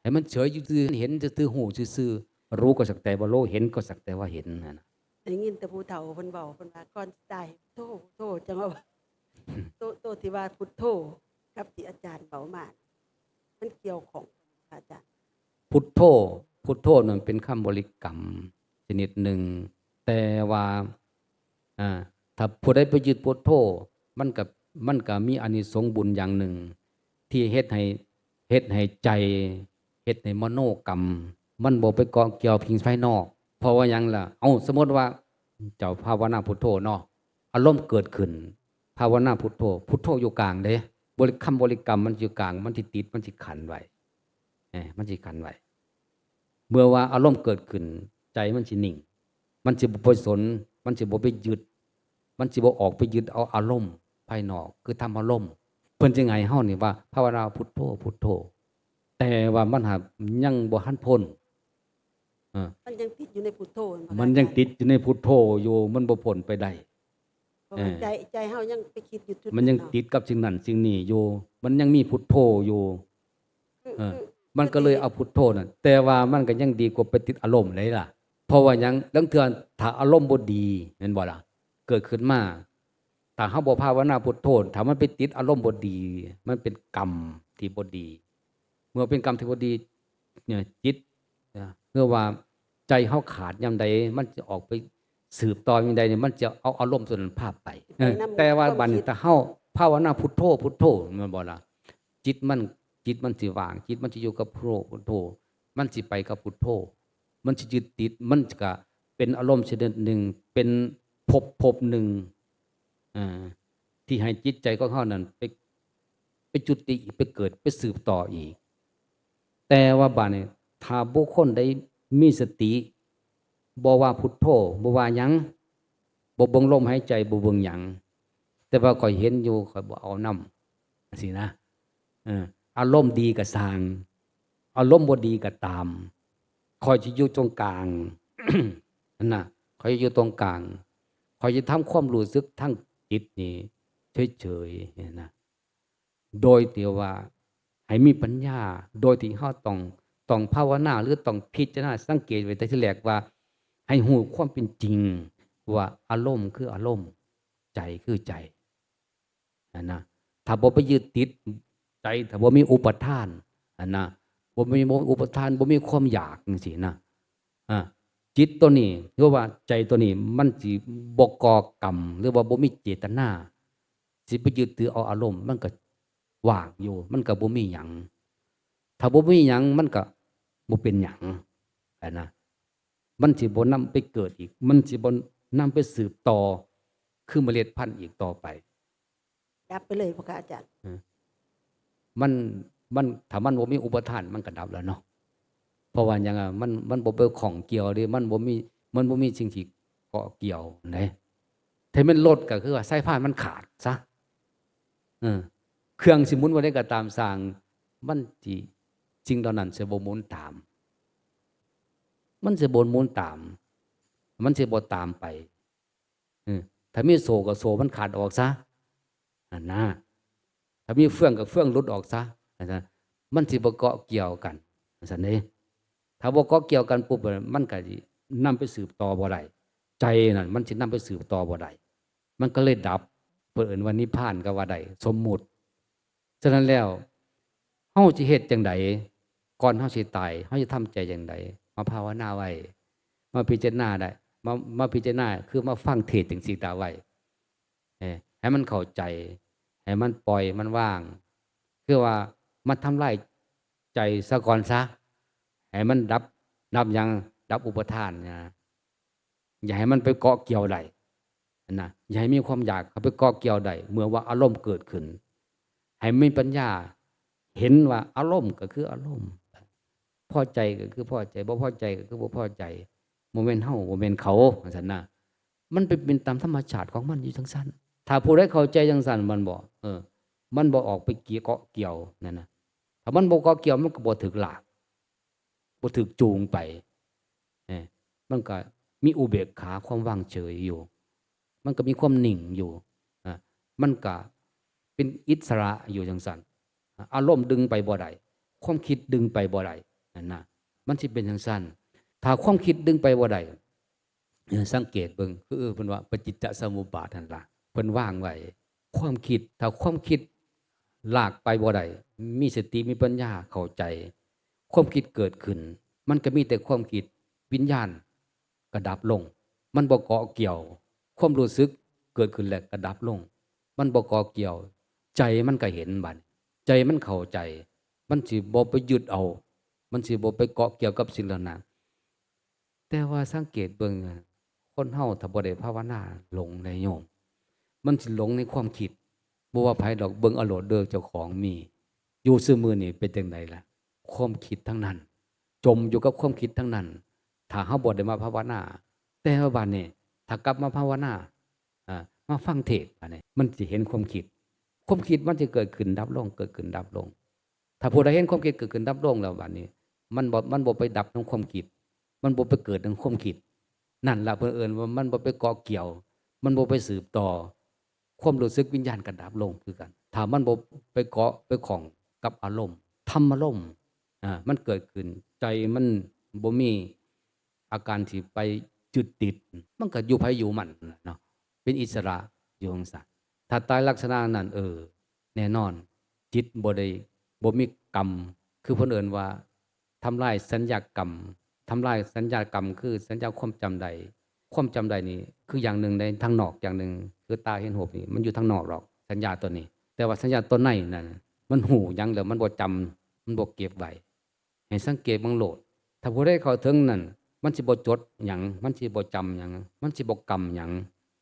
ให้มันเฉยซื่อๆ เห็นซื่อๆ ฮู้ซื่อๆ รู้ก็สักแต่ว่ารู้ เห็นก็สักแต่ว่าเห็นนั่นน่ะ ได้ยินแต่ผู้เฒ่าเพิ่นเว้า เพิ่นว่าก่อนสิตาย โธ่ โธ่ จั่งว่า โต โตที่ว่าพุทโธกับที่อาจารย์เว้ามา มันเกี่ยวข้องกันบ่คะอาจารย์ พุทโธ พุทโธนั่นเป็นคำบริกรรมชนิดหนึ่ง แต่ว่า อ่า ถ้าผู้ใดไปยึดพุทโธ มันก็ มันก็มีอานิสงส์บุญอย่างหนึ่ง ที่เฮ็ดให้ เฮ็ดให้ใจ เฮ็ดให้มโนกรรม มันบ่ไปเกาะเกี่ยวสิ่งภายนอก เพราะว่าหยังล่ะ เอ้า สมมติว่าเจ้าภาวนาพุทโธเนาะ อารมณ์เกิดขึ้น ภาวนาพุทโธ พุทโธอยู่กลางเด้ บริ คำบริกรรมมันอยู่กลาง มันสิติด มันสิขันไว้ เอ้ย มันสิขันไว้ เมื่อว่าอารมณ์เกิดขึ้น ใจมันสินิ่ง มันสิบ่ไปสน มันสิบ่ไปยึด มันสิบ่ออกไปยึดเอาอารมณ์ภายนอก คือธรรมารมณ์ เพิ่นจึงให้เฮานี่ว่าภาวนาพุทโธ พุทโธ แต่ว่ามันหากยังบ่ทันพ้น เออ มันยังติดอยู่ในพุทโธแม่นบ่คะ มันยัง อาจารย์ ติดอยู่ในพุทโธอยู่ มันบ่พ้นไปได้ เพราะว่า เออ ใจ ใจเฮายังไปคิดอยู่จุด มันยัง นั้นเนาะ ติดกับสิ่งนั้นสิ่งนี้อยู่ มันยังมีพุทโธอยู่ คือ เออ คือ มันก็เลย คือ เอาพุทโธนั่น แต่ว่ามันก็ยังดีกว่าไปติดอารมณ์เลยล่ะ เพราะว่าหยัง ลางเทื่อถ้าอารมณ์บ่ดี แม่นบ่ล่ะ เกิดขึ้นมา ถ้าเฮาบ่ภาวนาพุทโธ ถ้ามันไปติดอารมณ์บ่ดี มันเป็นกรรมที่บ่ดี เมื่อเป็นกรรมที่บ่ดี เนี่ย จิต นะ เรียกว่าใจเฮาขาดยามใด มันจะออกไปสืบต่อยามใดเนี่ย มันจะเอาอารมณ์ตัวนั้นพาไป ไปนำ เออ แต่ว่า ความคิด บัดนี้ถ้าเฮาภาวนาพุทโธ พุทโธ แม่นบ่ล่ะ จิตมัน จิตมันสิว่าง จิตมันสิอยู่กับพุทโธ พุทโธ มันสิไปกับพุทโธ มันสิยึดติด มันก็เป็นอารมณ์ชนิดหนึ่ง เป็นภพภพหนึ่ง อ่า ที่ให้จิตใจของเฮานั้นไป ไปจุติ ไปเกิด ไปสืบต่ออีก แต่ว่าบัดนี้ ถ้าบุคคลใดมีสติ บ่ว่าพุทโธ บ่ว่าหยัง บ่เบิ่งลมหายใจ บ่เบิ่งหยัง แต่ว่าข้อยเห็นอยู่ ข้อยบ่เอานำ จั่งซี้นะ เออ อารมณ์ดีก็ซ่าง อารมณ์บ่ดีก็ตาม ข้อยสิอยู่ตรงกลาง นั่นน่ะ ข้อยสิอยู่ตรงกลาง ข้อยสิทำความรู้สึกทางจิตนี่เฉยๆ นี่นะ โดยที่ว่าให้มีปัญญา โดยที่เฮาต้อง ต้องภาวนา หรือต้องพิจารณาสังเกตไว้แต่ทีแรกว่า ให้ฮู้ความเป็นจริงว่าอารมณ์คืออารมณ์ ใจคือใจ หั้นนะ ถ้าบ่ไปยึดติดใจ ถ้าบ่มีอุปาทาน หั้นนะ บ่มี บ่มีอุปาทาน บ่มีความอยากจั่งซี้นะ อ่า จิตตัวนี้ หรือว่าใจตัวนี้ มันสิบ่ก่อกรรม หรือว่าบ่มีเจตนา สิไปยึดถือเอาอารมณ์ มันก็ว่างอยู่ มันก็บ่มีหยัง ถ้าบ่มีหยัง มันก็บ่เป็นหยัง หั้นนะ มันสิบ่นำไปเกิดอีก มันสิบ่นำไปสืบต่อ คือเมล็ดพันธุ์อีกต่อไป ดับไปเลยบ่คะอาจารย์ เออ มัน มัน ถ้ามันบ่มีอุปาทาน มันก็ดับแล้วเนาะ เพราะว่าหยังอะ มัน มันบ่ไปข้องเกี่ยวเด้ มันบ่มี มันบ่มีสิ่งที่เกาะเกี่ยวเด้ ถ้าแม่นรถก็คือว่าสายพานมันขาดซะ เออ เครื่องสิหมุนบ่ได้ก็ตามซ่าง มันสิ สิ่งเหล่านั้นสิบ่หมุนตาม มันสิบ่หมุนตาม มันสิบ่ตามไป เออ ถ้ามีโซ่ก็โซ่มันขาดออกซะ หั้นนะ ถ้ามีเฟืองก็เฟืองหลุดออกซะ หั้นนะ มันสิบ่เกาะเกี่ยวกัน จั่งซั้นเด้ ถ้าบ่เกาะเกี่ยวกันปุ๊บ มันก็สินำไปสืบต่อบ่ได้ ใจนั่นมันสินำไปสืบต่อบ่ได้ มันก็เลยดับ เพิ่นเอิ้นว่านิพพานก็ว่าได้ สมมุติ ฉะนั้นแล้ว เฮาสิเฮ็ดจั่งใด ก่อนเฮาสิตาย เฮาสิทำใจจั่งใด มาภาวนาไว้ มาพิจารณาได้ มา มาพิจารณา คือมาฟังเทศน์จั่งซี้ตาไว้ เอ้ย ให้มันเข้าใจ ให้มันปล่อย มันวาง คือว่ามาทำลายใจซะก่อนซะ ให้มันดับ ดับหยัง ดับอุปาทานนะ อย่าให้มันไปเกาะเกี่ยวได้นะ อย่าให้มีความอยากเข้าไปเกาะเกี่ยวได้ เมื่อว่าอารมณ์เกิดขึ้น ให้มีปัญญา เห็นว่าอารมณ์ก็คืออารมณ์ พอใจก็คือพอใจ บ่พอใจก็คือบ่พอใจ บ่แม่นเฮา บ่แม่นเขา จั่งซั้นนะ มันเป็น เป็นตามธรรมชาติของมันอยู่จั่งซั้น ถ้าผู้ใดเข้าใจจั่งซั้น มันบ่ เออ มันบ่ออกไปเกี่ยว เกาะเกี่ยวนั่นนะ ถ้ามันบ่เกาะเกี่ยว มันก็บ่ถูกลาก บ่ถูกจูงไป เอ้ย มันก็มีอุเบกขา ความวางเฉยอยู่ มันก็มีความนิ่งอยู่ อ่ะ มันก็เป็นอิสระอยู่จั่งซั้น อ่ะ อารมณ์ดึงไปบ่ได้ ความคิดดึงไปบ่ได้ นั่นนะ มันสิเป็นจั่งซั้น ถ้าความคิดดึงไปบ่ได้ เออ สังเกตเบิ่ง คือเพิ่นว่าปฏิจจสมุปบาทนั่นล่ะ เพิ่นวางไว้ ความคิด ถ้าความคิดลากไปบ่ได้ มีสติ มีปัญญา เข้าใจ ความคิดเกิดขึ้น มันก็มีแต่ความคิด วิญญาณก็ดับลง มันบ่เกาะเกี่ยว ความรู้สึกเกิดขึ้นแล้วก็ดับลง มันบ่เกาะเกี่ยว ใจมันก็เห็นบัด ใจมันเข้าใจ มันสิบ่ไปยึดเอา มันสิบ่ไปเกาะเกี่ยวกับสิ่งเหล่านั้น แต่ว่าสังเกตเบิ่งอะ คนเฮาถ้าบ่ได้ภาวนา หลงได้โยม มันสิหลงในความคิด บ่ว่าไผดอก เบิ่งเอาโลดเด้อ เจ้าของมี อยู่ซุมื้อนี้เป็นจั่งใดล่ะ ความคิดทั้งนั้น จมอยู่กับความคิดทั้งนั้น ถ้าเฮาบ่ได้มาภาวนา แต่ว่าบัดนี้ ถ้ากลับมาภาวนา อ่า มาฟังเทศน์ บัดนี้ มันสิเห็นความคิด ความคิดมันสิเกิดขึ้นดับลง เกิดขึ้นดับลง ถ้าผู้ใดเห็นความคิดเกิดขึ้นดับลงแล้วบัดนี้ มันบ่ มันบ่ไปดับนำความคิด มันบ่ไปเกิดนำความคิด นั่นล่ะเพิ่นเอิ้นว่ามันบ่ไปเกาะเกี่ยว มันบ่ไปสืบต่อ ความรู้สึกวิญญาณก็ดับลงคือกัน ถ้ามันบ่ไปเกาะไปข้องกับอารมณ์ ธรรมารมณ์ อ่า มันเกิดขึ้น ใจมันบ่มีอาการที่ไปยึดติด มันก็อยู่ไผอยู่มันน่ะเนาะ เป็นอิสระอยู่จั่งซั้น ถ้าตายลักษณะนั้น เออ แน่นอน จิตบ่ได้ บ่มีกรรม คือเพิ่นเอิ้นว่า ทำลายสัญญากรรม ทำลายสัญญากรรม คือสัญญาความจำได้ ความจำได้นี่คืออย่างหนึ่งในทางนอก อย่างหนึ่งคือตาเห็นรูปนี่ มันอยู่ทางนอกหรอก สัญญาตัวนี้ แต่ว่าสัญญาตัวในนั่น มันฮู้หยังแล้วมันบ่จำ มันบ่เก็บไว้ ให้สังเกตเบิ่งโลด ถ้าผู้ใดเข้าถึงนั่น มันสิบ่จดหยัง มันสิบ่จำหยัง มันสิบ่กำหยัง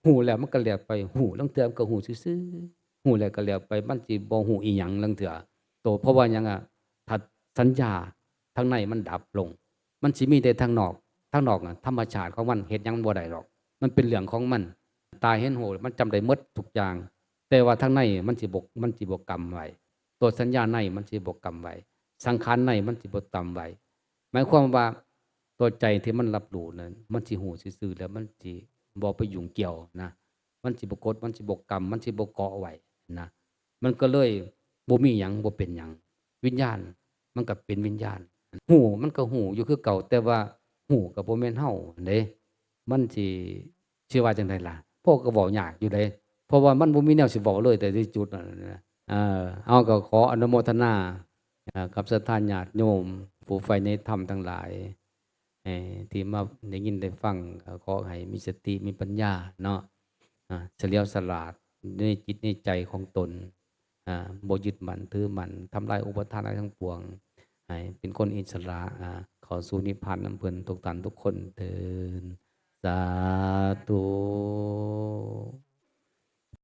ฮู้แล้วมันก็แล้วไป ฮู้ลางเทื่อมันก็ฮู้ซื่อๆ ฮู้แล้วก็แล้วไป มันสิบ่ฮู้อีหยังลางเทื่อ โต เพราะว่าหยังอะ ถ้าสัญญาทางในมันดับลง มันสิมีแต่ทางนอก ทางนอกน่ะ ธรรมชาติของมันเฮ็ดหยังมันบ่ได้หรอก มันเป็นเรื่องของมัน ตาเห็นรูป มันจำได้หมดทุกอย่าง แต่ว่าทางในมันสิบ่ มันสิบ่กำไว้ ตัวสัญญาในมันสิบ่กำไว้ สังขารในมันสิบ่กำไว้ หมายความว่าตัวใจที่มันรับรู้นั้น มันสิฮู้ซื่อๆ แล้วมันสิบ่ไปยุ่งเกี่ยวนะ มันสิบ่กด มันสิบ่กำ มันสิบ่เกาะไว้นะ มันก็เลยบ่มีหยัง บ่เป็นหยัง วิญญาณมันก็เป็นวิญญาณ ฮู้มันก็ฮู้อยู่คือเก่า แต่ว่าฮู้ก็บ่แม่นเฮาเด้ มันสิ สิว่าจั่งใดล่ะ พวกก็เว้ายากอยู่เด้ เพราะว่ามันบ่มีแนวสิเว้าเลยแต่ที่จุดนั่นนะ เอ่อ เอาก็ขออนุโมทนา เอ่อ กับศรัทธาญาติโยม ผู้ใฝ่ในธรรมทั้งหลาย เอ่อ ที่มาได้ยินได้ฟัง ก็ขอให้มีสติมีปัญญาเนาะ อ่า เฉลียวฉลาดในจิตในใจของตน อ่า บ่ยึดมั่นถือมั่น ทำลายอุปาทานทั้งปวง ให้เป็นคนอิสระ อ่า เข้าสู่นิพพานนำเพิ่นทุกท่านทุกคนเทอญ สาธุ